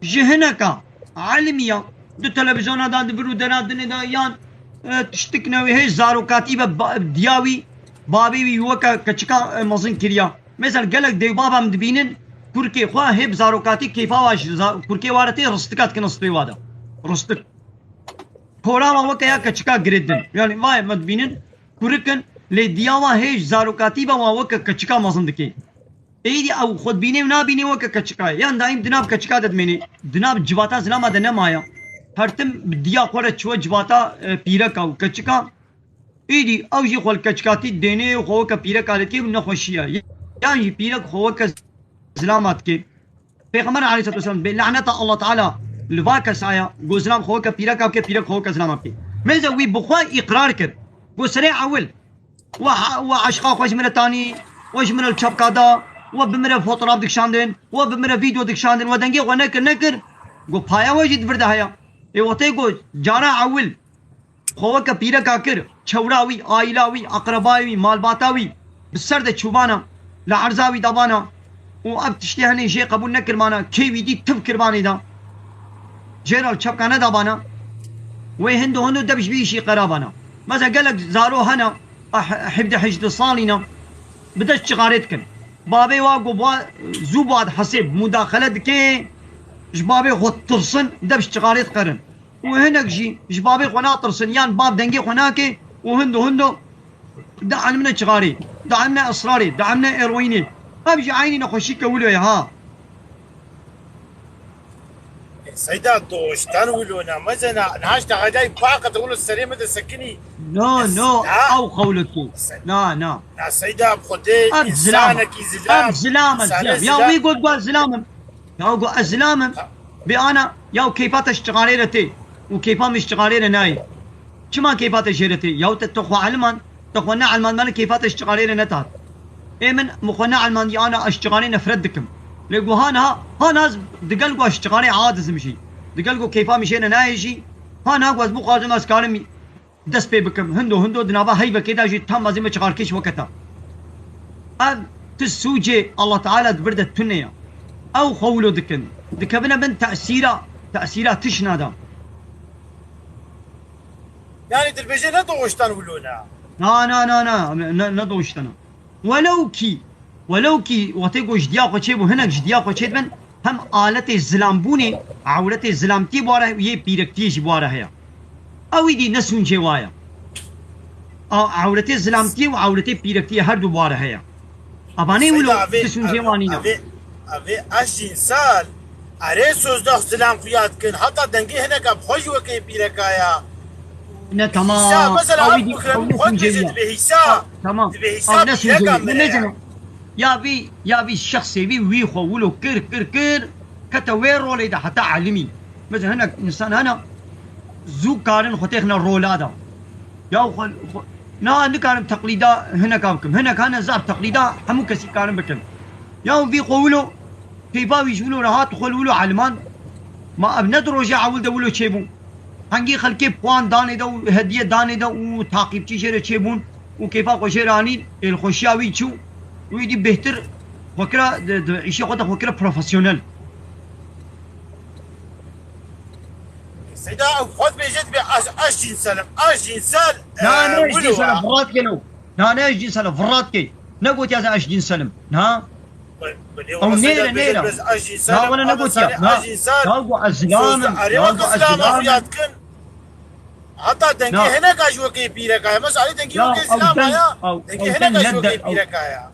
ji hineka elimiya di televîzyona de, di vir û dera dinê de yan, e, tiştik newê hê zarokatî ve ba-, diya wî, bavê wî weke keçika, e, mezin kiriya. Mesela gelek dêvbaba min dibînin kurkê xwe hê bi zarokatî keyfa wa ji za-, kurkê wa re tê ristika dikin stê wa de. Ristik. Pora wa weke ya keçika girêdin. Yani vayê me dibînin kurik in, lê diya wa hê ji zarokatî ve wa weke keçika mezin dikê. Êdî ew xwe dibînê û nabînê weke keçika ye. Yan daîm di nav keçika de dimênê. Di nav civata zilama de nemaya. Her tim bi diya xwe re çiwe civata, e, pîreka û keçika. Êdî ew jî xwe li keçikatî dênê û xwe weke pîreka dikê û nexweşiya. Yan jî pîrek xwe weke zilama dikê. Pêxember aleyhisselatu vesselam bê laneta Allah Teala li va kesaya, go zilam xwe weke pîreka bike, pîrek xwe weke zilama bike. Mêze wî bi xwe îqrar kir. Go serê ewil. We ha-, we eşqa xwe ji min re tanî, we ji min re li çepka da, we bi min re fotoğraf dikişandin, we bi min re vîdeo dikişandin, we dengê xwe nekir, nekir. Go paya we jî di vir de heye. Ê wextê go cara ewil xwe weke pîreka kir, çewra wî, aîla wî, eqrebayê wî, malbata wî, bi ser de çûbana, li erza wî dabana û ev tiştê henê jê qebûl nekirmana, kê wî dî tiv kirbanê da. Jê re li çepka nedabana. Wê hindo hindo dev ji vî îşî qerabana. Mesela gelek zaro hene, ah, hevdeh hejdeh salî ne, bi dest çixarê dikin. Bavê wa ku ba-, zû bad hesê mudaxele dike, ji bavê xwe tirsin, dev ji çixarê diqerin. Û hinek jî ji bavê xwe natirsin, yan bav dengê xwe nake û hindo hindo dielmine çixarê, dielmine israrê, dielmine eroînê. Ev jî eynî nexweşîke wilo ye ha. Seyda, tu ştan wilo ne, mezena, niha ji te hedayî paqet wilo serê min de sekinî. No, no, ew xewlo tu. Na, na. Na Seyda, bi Xwedê, ev zilam e. Ev zilam e, zilam. Ya wî got, got zilam im. Ya go ez zilam im. Bê ana, ya keyfa te ji çixarê re tê û keyfa min ji çixarê re nayê. Çima keyfa te jê re tê? Ya te, tu xwe elman, tu xwe ne elman, mane keyfa te ji çixarê re netat. Ê min, min xwe ne elmandî ana, ez ji çixarê nefret dikim. Lê go ha niha, ha niha ez digel go ez ji çixarê a dizim jî. Digel go keyfa min jê re nayê jî. Ha niha go ez bixwazim ez karim dest pê bikim. Hindo hindo di nava heyvekê de jî tam mezin me çixarkêş weke te. Ev ti sûcê Allah Teala di vir de tune ya. Ew xwe wilo dikin. Dikevine bin tesîra, tesîra tişna de. Yani dilbêje ne doğuştan wilo ne? Na, na, na, na. Ne, ne doğuştan. Welew kî, welew kî wextê ku ji diya xwe çêbû, hinek ji diya xwe çêdibin, hem aletê zilambûnê, ewretê zilamtiyê bi wa re yê pîrektiyê jî bi wa re heye. Ew îdî ne sûncê wa ye. A, ewretê zilamtiyê û ewretê pîrektiyê her du bi wa re heye. Ava nê wilo, ti sûncê wa nîne. Evê, evê eşcînsal, erê sozdax zilam xuya dikin, heta dengê hineka bi xwe jî wekê pîreka ya. Ne, tamam. Hîsa, mesela, ew dî, ew ne sûncê ye. Dibê hîsa. Tamam. Dibê hîsa pîreka min ya. Ya vî, ya vî şexsê vî, wî xwe wilo kir, kir, kir, kete wê rolê de heta elimî. Mesela hinek însan hene, zû karin xwe têxine rola de. Ya xwe, xwe, na nikarim teqlîda hineka bikim. Hinek hene zaf teqlîda hemû kesî karin bikin. Ya vî xwe wilo, keyfa wî ji wilo re hat, xwe li wilo eliman. Ma ev ne di roja ewil de wilo çêbû. Hengî xelkê puan danê de û hediye danê de û taqîbçî jê re çêbûn û keyfa xwe jê re anîn, êlxweşiya wî çû, wî dî bêhtir xwe kira, di, di îşê xwe de xwe kira profesyonel. Seyda, ew xwe dibêje dibê ez, ez cînsel im, ez cînsel, na, e, ne, ez wilo cînsel im, ha. Virat gelo. Na, ne, ez cînsel im, virat ke. Ne gotiya ez cînsel im. Na. Ew nêre, nêre. Na, wele negotiya. Na, ya go ez zilam im, ya go ez zilam im. Heta dengê hineka ji wekê pîreka ye. Mesela, dengê wekê zilama ya. Dengê hineka ji wekê pîreka ya.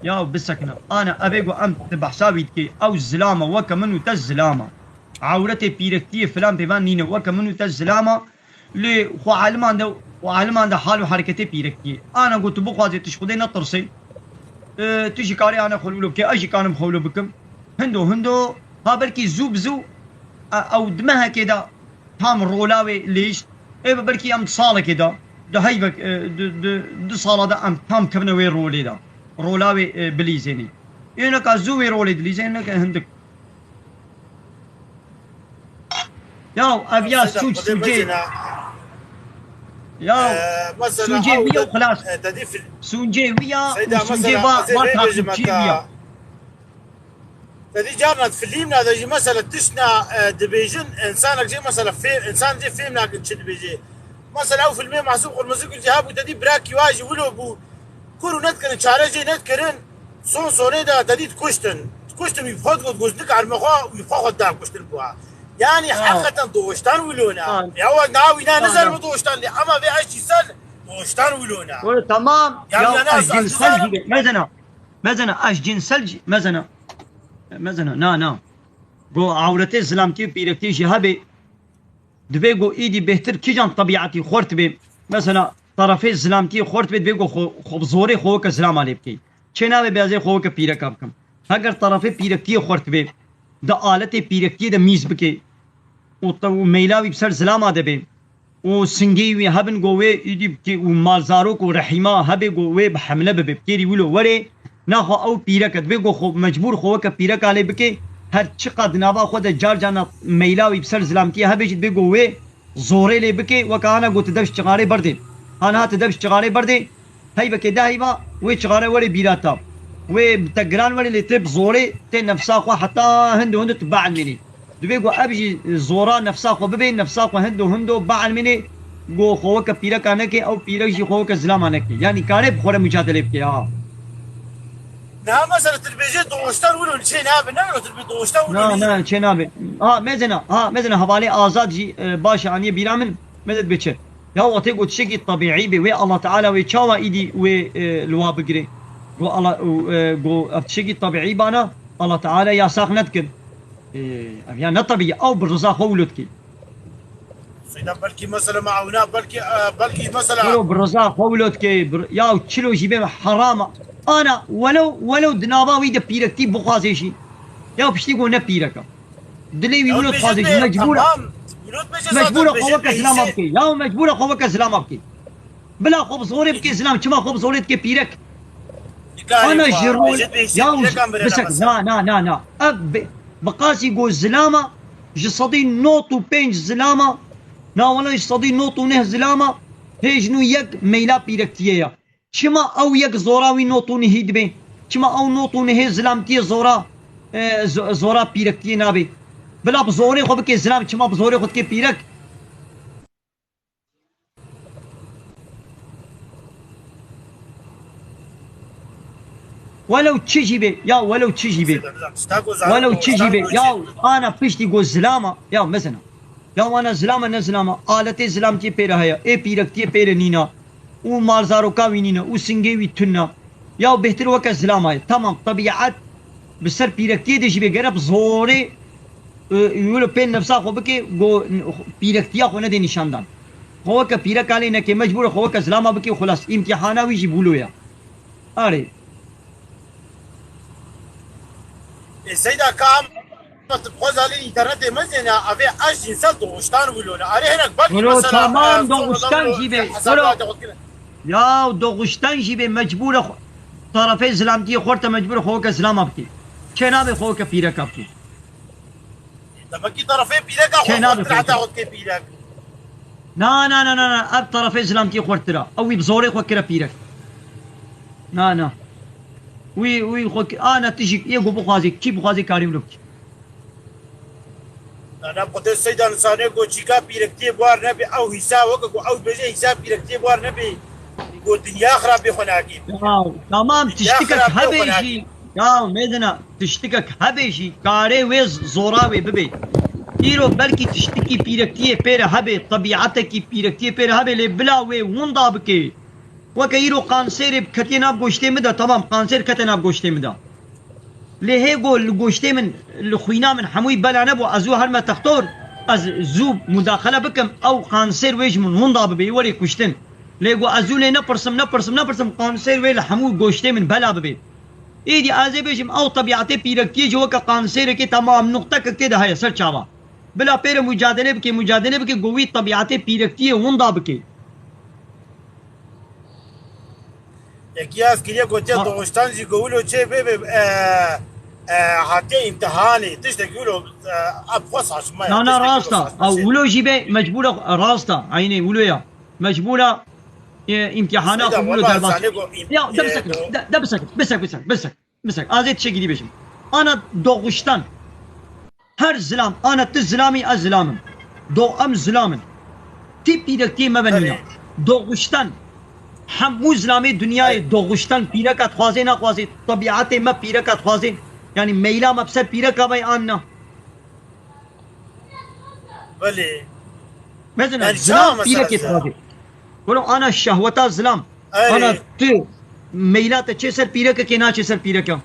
Ya bisekine. Ana, evê go em di behsa wî dikê. Ew zilama, weke min û te zilama. Ewretê pîrektiyê filan pêvan nîne. Weke min û te zilama. Lê xwe eliman de, xwe eliman de hal û hereketê pîrekiyê. Ana got, tu bixwazê tu ji Xwedê netirsê. E, tu jî karê ana xwe wilo bikê, ez jî karim xwe wilo bikim. Hindo, hindo, ha belkî zû bi zû, e, ew di mehekê de tam rola wê lîst. Ê belkî em di salekê de, di heyvek, e, di, di, di sala de em tam kevine wê rolê de. Rola wê, e, bilîzênê. Ê neka zû wê rolê dilîzê, neka hindik. Ya ev ya Mesela, sûc Xwedê sûcê. Mecina. Ya Ee, mesela, sûcê ew wî ya de, xelas. E, te dî fil-, Sûcê wî ya, Seyda, û sûcê mesela, va, ez ê va vê bêjim takipçî wî ya. Te dî carna filîmna de jî mesela tiştna, e, dibêjin, insanek jî mesela fê-, insan jî fêm nakin çi dibêje. Mesela ew filmê Mahsûm Qurmizî Gul jî hebû, te dî birakî wa jî wilo bû. Kur û nedkirin, çare jê nedkirin. Son sonê de te dî dikuştin. Dikuştin wî xwe digot, got, nikar me xwe, wî xwe xwe da kuştin bû. Yani Ha. heqeten doğuştan wilo ne. Ha. Ya wek na wî ne Ha, nizer ha. mi doğuştan diye. Ama ve eşî sel doğuştan wilo ne. Wele tamam. Ya Ya wî ne ez, ez cinsel nizer gibi. Mezena. Mezena, ez cinsel jî, mezena. Mezena, na, na. Go ewretê zilamtî û pîrektî jî hebê. Divê go îdî bêhtir kîjan tebîetî xurt bê. Mesela, terefê zilamtiyê xurt bê, divê go xwe, xwe bi zorê xwe weke zilama lê bikey. Çê nabe bêzê xwe weke pîreka bikim. Heger terefê pîrektiyê xurt bê, di aletê pîrektiyê de mîz bikê û te-, û meyla wî bi ser zilama de bê, û singê wî hebin go wê îdî bikê û malzarok û rehîma hebê go wê bi hemle bibe, bikêrî wilo werê, naxwe ew pîrek e, divê go xwe mecbûr xwe weke pîreka lê bikê, her çiqad di nava xwe de car carna meyla wî bi ser zilamtiyê hebê jî divê go wê zorê lê bikê, weke ana go tu dev ji çixarê berdê. Ana tu dev ji çixarê berdê, Heyvekê de heyva wê çixare were bîra te. Wê bi te giran were lê tê bi zorê tê nefsa xwe heta hindo hindo tu bielmînî. Divê ku ev jî zora nefsa xwe bibê, nefsa xwe hindo hindo bielmînê, ku xwe weke pîreka neke, ew pîrek jî xwe weke zilama neke. Yanî kare bi xwe re mucadelê bike ha. Niha mesela tu dibêjê doğuştan wilo çê nabe, ne wilo tu dibê doğuştan wilo Na, nî? Na, çê nabe. Ha, mezena, ha, mezena hevalê Azad jî, e, baş e, aniye bîra min, mezet bê çi. Ya o tê ku tiştekî tebîî bê, wê Allah Teala wê çawa îdî wê, e, li wa bigirê? Ku Allah, e, ku ev tiştekî tebîî bana, Allah Teala yasax nedikin. E, ev ya ne tebîî, ew bi riza xwe wilo dikê. Seyda belkî mesela mauna, belkî, e, belkî mesela Wilo bi riza xwe wilo dikê, bi ri-, ya çilo jî bê heram e. Ana, welew, welew di nava wî de pîrektî bixwazê jî. Ya piştî ku ne pîrek e. Dilê wî Ya wilo dibêje dixwaze jî, ne, mecbûr e. Tamam. Wilo dibêje Mecbûr zaten e xwe dibêje weke bê zilama hîsê. Bike. Ya mecbûr e xwe weke zilama bike. Bila xwe bi zorê bike zilam, çima xwe bi zorê dike pîrek? Nikarê Ana xwe, ji rol, dibêje bê hîsê ya pîrekan bire bisek, mesela. Na, na, na, na. Ev bi, bi qasî go zilama, ji sedî nod û pênc zilama, na wela ji sedî nod û neh zilama, hê ji nû yek meyla pîrektiye ya. Çima ew yek zora wî nod û nehî dibe? Çima ew nod û nehê zilamtiyê zora, e, zo-, zora pîrektiyê nabe? Bila bi zorê xwe bike zilam, çima bi zorê xwe dike pîrek? Welew çi jî be, ya welew çi jî be. Welew çi jî be, ya ana piştî go zilama, ya mesela. Ya wana zilama ne zilama, aletê zilamtiyê pê re heye, ê pîrektiyê pê re nîna û malzaroka wî nîne û singê wî tune. Ya bêhtir weke zilama ye. Tamam, tebîet bi ser pîrektiyê de jî bê gere bi zorê, e, wilo pê nefsa xwe bike, go pîrektiya xwe nedê nîşandan. Xwe weke pîreka lê neke, mecbûr e xwe weke zilama bike û xilas. Îmtîhana wî jî bûlo ye. Arê. E, Seyda Kam, tu xwe zalî înternetê mezêne, avê eş cinsel doğuştan wilo ne. Arê hinek belkî Wilo mesela, tamam, e, doğuştan sonradan jî be. hesabata Wilo. xwe kire. Ya doğuştan jî be mecbûr e xwe-, tarafê zilamtiyê xorte mecbûr e xwe weke zilama bike. Çê nabe xwe weke pîreka bike. Demek ki tarafê pîreka xwe Çê nabe xortir heta xorte. Xortke pîrek. Na, na, na, na, na. Ev tarafê zilamtiyê xortir e. Ew wî bi zorê xwe kire pîrek. Na, na. Wî, wî xwe ki-, a ne tijî yê ku bixwazê, kî bixwazê karî wilo bikî. Na, na, xwedê seyda insanê ku çîka pîrektiyê buar nebê, ew hîsa weke ku ew bêje hîsa pîrektiyê buar nebê. Ku dinya xirabê xwe nakê. Ya, tamam, Dinya tiştikek xirabê xwe hebê nakê. jî. Ya, mêdina, tiştikek hebê jî, karê wê z-, zora wê bibê. Îro belkî tiştikî pîrektiyê pê re hebê, tebîetekî pîrektiyê pê re hebê, lê bila wê winda bikê. Weke îro kanserê ketiye nav goştê min de, tamam, kanser kete nav goştê min de. Lê hê go li goştê min, li xwîna min hemûyî bela nebû, ez zû herme textor, ez zû mudaxele bikim, ew kanser wê ji min winda bibe, wê werê kuştin. Lê go ez zû lê nepirsim, nepirsim, nepirsim, kanser wê li hemû goştê min bela bibe. Êdî ez ê bêjim, ew tebîetê pîrektiyê jî weke kanserekê, tamam, nuqtekek tê de heye, ser çava. Bila pêre mucadele bike, mucadele bike, go wî tebiatê pîrektiyê winda bike. Yekî ez kiriye gotiye Ha. Doğuştan jî go wilo çê bê bê, e, e, hatiye îmtihanê. Tiştekî wilo, e, ev xwe saçma ye. Na, na, rast e. Ew wilo jî be mecbûr e, rast e. Eynê wilo ya. Mecbûr e, e, îmtihana Seyda, xwe wilo wela derbas. Zanê go im-, Ya, de e, bisekine. do- De, de bisekine. Bisek, bisek, bisek. Misal, ez ê tiştekî dî bêjim. Ana doğuştan. Her zilam, ana tu zilamî, ez zilam im. Do-, em zilam in. Ti pîrekiyê me ve nîna. Erê. Doğuştan. Hemû zilamê dinyayê Erê. doğuştan pîreka dixwazê naxwazê, tebiatê me pîreka dixwazê. Yanî meyla me bi ser pîreka ve an na. Belê. Mezin, yani, zilam çawa mesela pîrekê dixwazê. Welo ana şehweta zilam. Erê. Ana tu meyla te çê ser pîrekekê, naçê ser pîreka.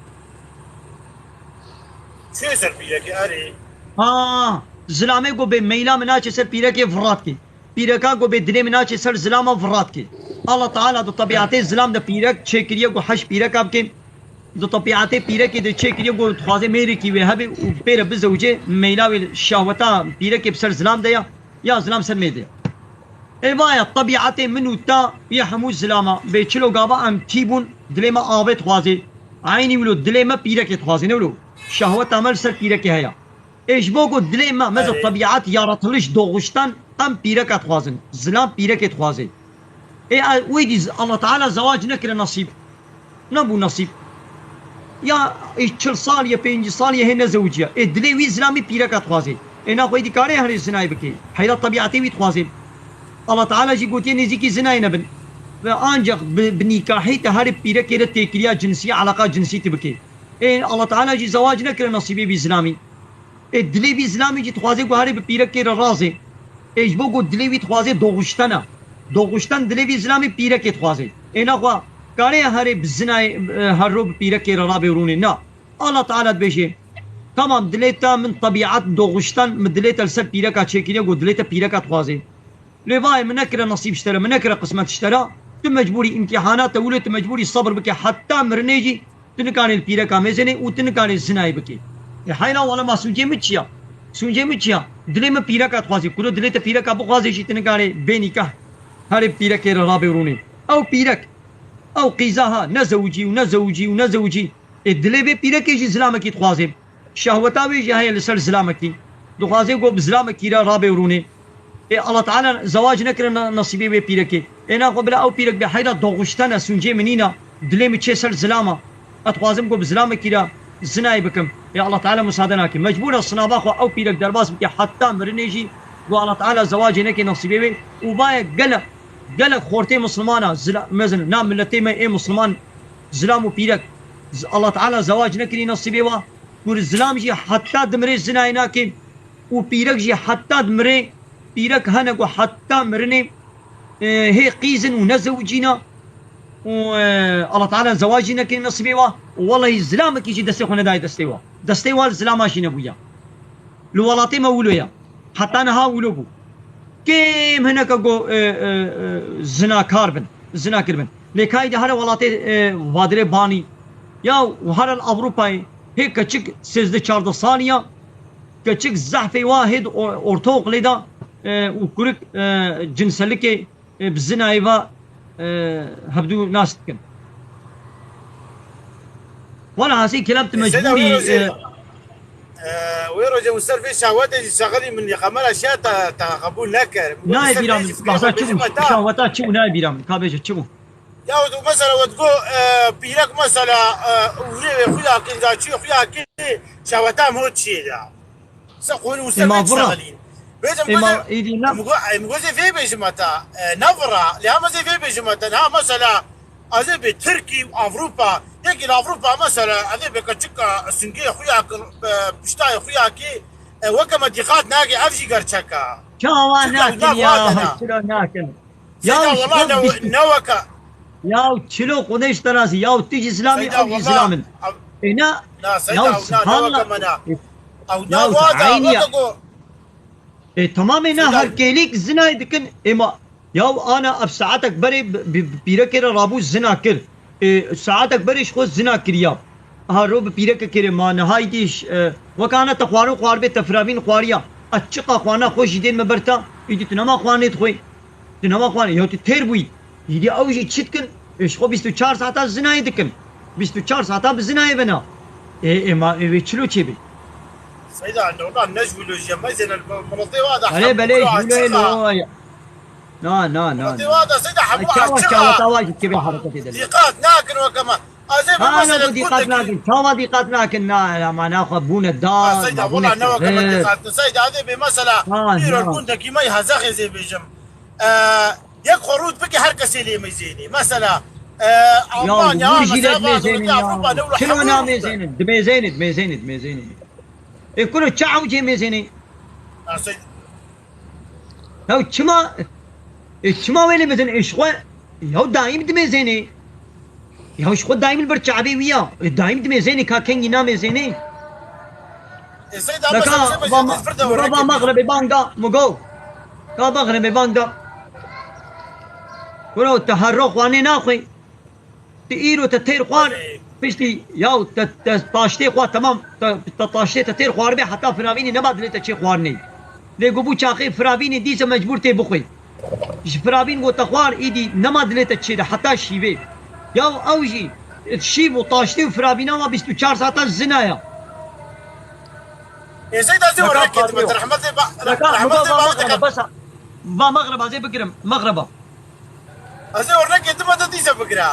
Çê ser pîrekê, erê. Ha, zilamê go bê meyla min naçê ser pîrekê, virat kê. Pîreka go bê dilê min naçê ser zilama, virat kê. Allah Teala di tebiatê zilam de pîrek çêkiriye go heş pîreka bikê. Di tebiatê pîrekê de çêkiriye, got, dixwaze mêrekî wê hebe û pê re bizewicê, meyla wê şehweta pîrekê bi ser zilam de ya, ya zilam ser mêdê. Ê vaya, tebiatê min û ta yê hemû zilama, bê çilo gava em tî bûn, dilê me avê dixwazê. Eynî wilo dilê me pîrekê dixwazê, ne wilo? Şehweta me li ser pîrekê heye. Ê ji bo ku dilê me, meza Erê. tebiat, yaratılış, doğuştan, em pîreka dixwazin. Zilam pîrekê dixwazê. Ê, a, wê dî z-, Allah Teala zewac nekire nasîb. Nebû nasîb. Ya, ê, çil sal ye, pêncî sal ye hê nezewiciya. Ê, dilê wî zilamî pîreka dixwazê. Ê, naxwe dî karê herê zinayê bikê. Heyra tebiatê wî dixwazê. Allah Teala jî gotiye nêzîkî zinayê nebin. Ve ancak bi, bi nîkahî te herê pîrekê re têkiliya cinsî, alaqa cinsî tu bikê. Ê, Allah Teala jî zewac nekire nasîbê vî zilamî. Ê, dilê vî zilamî jî dixwaze ku herê bi pîrekê re razê. Ê, ji bo ku dilê wî dixwaze doğuştan e. Doğuştan dilê vî zilamî pîrekê dixwaze. Ê, naxwe karê herê bi zinayê, e, her ro bi pîrekê re rabê rûnê. Na. Allah Teala dibêje, tamam, dilê te min tebiat doğuştan min dilê te li ser pîreka çêkiriye, ku dilê te pîreka dixwaze. Lê vayê min nekire nesîb ji te re, min nekire qismet ji te re. Tu mecbûrî îmtîhana te wilo, tu mecbûrî sebir bike heta mirinê jî tu nikanê li pîreka mêzenê û tu nikanê zinayê bikê. Ê heyna wele ma sûcê min çi ya? Sûcê min çi ya? Dilê min pîreka dixwazî. Kuro dilê te pîreka bixwazê jî tu nikanê bê nîkah herê bi pîrekê re rabê rûnê. Ew pîrek, ew qîza ha, nezewicî û nezewicî û nezewicî. Ê dilê vê pîrekê jî zilamekî dixwazê. Şehweta wê jî heye li ser zilamekî. Dixwaze ku bi zilamekî re rabê û rûnê. Ê Allah Teala zewac nekire na-, nasîbê wê pîrekê. Ê naxwe bila ew pîrek bê heyra doğuştan e, sûncê min nîna. Dilê min çê ser zilama. Ez dixwazim ku bi zilamekî re zinayê bikim. Ê Allah Teala musade nake. Mecbûr e sinava xwe ew pîrek derbas bike heta mirinê jî ku Allah Teala zewacê neke nasîbê wê. Û vaye gelek, gelek xortê mislimana, zila-, mezin, na miletê me ê misliman, zilam û pîrek. Z-, Allah Teala zewac nekirî nasîbê wa. Kur zilam jî heta dimirê zinayê nake û pîrek jî heta dimirê, pîrek hene ku heta mirinê, e, hê qîzin û nezewicîna û, e, Allah Teala zewac jî nekirî nasîbê wa. Û wellahî zilamekî jî destê xwe nedayê destê wa. Destê wa li zilama jî nebûya. Li welatê me wilo ya. Heta niha wilo bû. Kêm hineke go, e, e, e, zinakar bin, zina kiribin. Lê kayî de here welatê, e, Vadirê Banî. Ya û here li Ewropayê hê keçik sêzdeh çardeh salî ya. Keçik zehfê wa hê di o-, ortaokulê de, e, û kurik, e, cinselikê, e, bi zinayê ve, e, hevdû nas dikin. Wela hasî kelam tu Mesela mecbûrî, wê rojê, e, e, wê rojê û ser vê şehwetê jî şexilî min lê xemera şiya te, te qebûl nekir. Nayê bîra min, behsa çi bû? Şehweta çi bû? Nayê bîra min. Ka bêje çi bû? Ya tu mesela we digo, e, pîrek mesela, e, ûrê wê xuya kin, za çi xuya kin, şehweta min hot çiyê de. Se qûn û se Ema vê vira. Çaxalîn. Bêjim Ema bêjim, îdî na- em go-, em gozê vê bêjim heta, e, ne vira, lê hema zê vê bêjim heta, ha mesela, ez ê bê Tirkî û Avrupa, yekî li Avrupa mesela, ez ê bê keçika singê xuya ki, e, piştayê xuya ki, e, weke me dîqat nake, ev jî gerçek e. Çawa Çika nakin nav ya, wadana. Çilo nakin. Ya Seyda, wala ne, ne weke. Ya çilo Xwedê ji te razî. Ya tu jî Îslamî, Seyda, ew jî wala, Îslam in. Ev, Ê na, na, Seyda, ya ew na, ne subhanallah. Weke me na. Ew Ya na wada, eynî ya. Weke go. Ê tamam ê na Seyda. Her kêlîk zinayê dikin. Ê ma, ya ana ev saetek berê bi, bi, bi pîrekê re rabû zina kir. Ê, saetek berê ji xwe zina kiriya. Aha ro bi pîrekekê re ma niha îdî ş-, e, weke ana te xwarin xwaribê, te firavîn xwariya. Çiqa xwana xwe jî dên me ber ta, îdî tu nema xwanê dixwî. Tu nema xwanê, ya tu têr bûyî. Îdî ew jî çi dikin? Ê, ji xwe bîst û çar saeta zinayê dikin. Bîst û çar saeta bi zinayê vena. Ê, ê, ma, ê, wê çilo çêbê? Seyda, ne, ne ji wilo jiye, meyzêne, miletê wa da Belê, hemû belê, ji wilo ê çiqa. Lo. Na, na, na, Miletê na. Wa da, Seyda, Ay, hemû çawa, çiqa. Çawa, çawa jî têbê hereketê de. Dîqat nakin weke me. Ez ê bi Ha, mesela ne, dîqat nakin. Çawa dîqat nakin? Na, ya, ma naxwe bûne da, Seyda, ma bûne wela ne weke me dîqat nakin. Seyda, ez ê bê mesela, Ha, îro ha. Gundekî me Hezexê zê bêjim. E, yek xwe rût bike her kesê lê meyzênê. Mesela, e, Ya, Almanya, dur jî mesela, lê vê dimêzênê ya. Ewropa, ne wilo Kilo hemû rût namêzênê, dimêzênê, dimêzênê, dimêzênê. Ê, kuro çi ewcê mêzênê? Ha, Seyda. Ya çima, e, çima wê lê mezin? E, ji xwe, ya daîm dimêzênê. Ya ji xwe daîm li ber çavê wî ya. E, daîm dimêzênê, ka kengî namêzênê. E, Seyda, Deka, mesela, va, mesela, ma, vir de va, va, were mexrebê bang da, mugo. Ka mexrebê bang da. Kuro, te her ro xwanê naxwî. Ti îro te têr xwar, Erê. Piştî, ya te, te taştê xwar, temam, te, te taştê te têr xwar be, heta firavînê nema dilê te çê xwarinê. Lê ku bû çaxê firavînê dîse mecbûr tê bixwî. Ji firavîn ku te xwar, îdî nema dilê te çê de, heta şîvê. Ya ew jî, şîv û taştê û firavîna wa bîst û çar saeta zina ya. Ê Seyda, zê Neka were ketime, te rehmetê ba-, Neka, rehmetê va, va, va, mexreba, besa. Va mexreba, zê bigirim, mexreba. Ez ê örnekê dime de dîse bigire.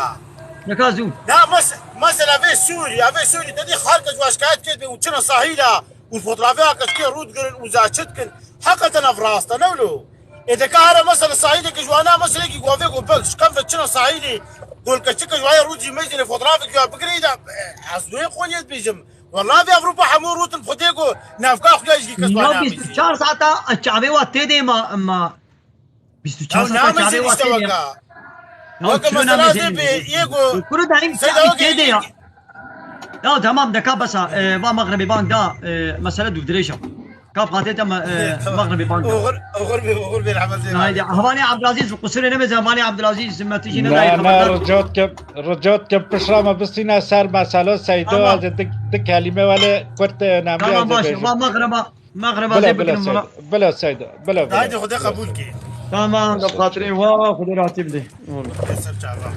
Nika zû. Na mes-, mesela vê Sûrî, ya vê Sûrî te dî her kes wa şikayet kê û çina sahîla û fotoğrafê ha kes kê rû digirin û za çi dikin. Heqeten ev rast e, ne wilo? Ê deka here mesela sahîleke ji wana mesela ki govê ku bek ji kevve çina sahîlê golke çike ji waya rû cî mecîne fotoğrafek ya bigire da, e, ez wê qoliyet bêjim. Wela vê Ewropa hemû rûtin xwedê ku navka xuya ji kes wana bîjî. Ya bîst û çar saeta çavê wa tê de ma, ma Bîst û çar saeta çavê wa tê de ya. Ya weke mesela zê bê yê ku Kuru daîm çavê tê de ya. Ya tamam, deka besa, e, va mexribê bang da, e, mesele dûvdirêj e. Kap hatê te me-, e, mexribê bang da. Oxir, oxir bê, oxir bê, rehmet zê. Haydi, hevalê Abdülaziz, qusurê nemêze, hevalê Abdülaziz, me tijî nedayê xeber. Na, na, rica dikim, rica dikim, pişra me bistîne ser mesele Seydo, ez ê dik, dik kelîme wele kurt, e, nemrê. Tamam, baş, va mexreba. Mexreba zê bigirin wala. Bila Seyda, bila, bila. Haydi Xwedê qebûl kî. Tamam, bi xatirê wa, Xwedê rahatî bidê. Ser çava.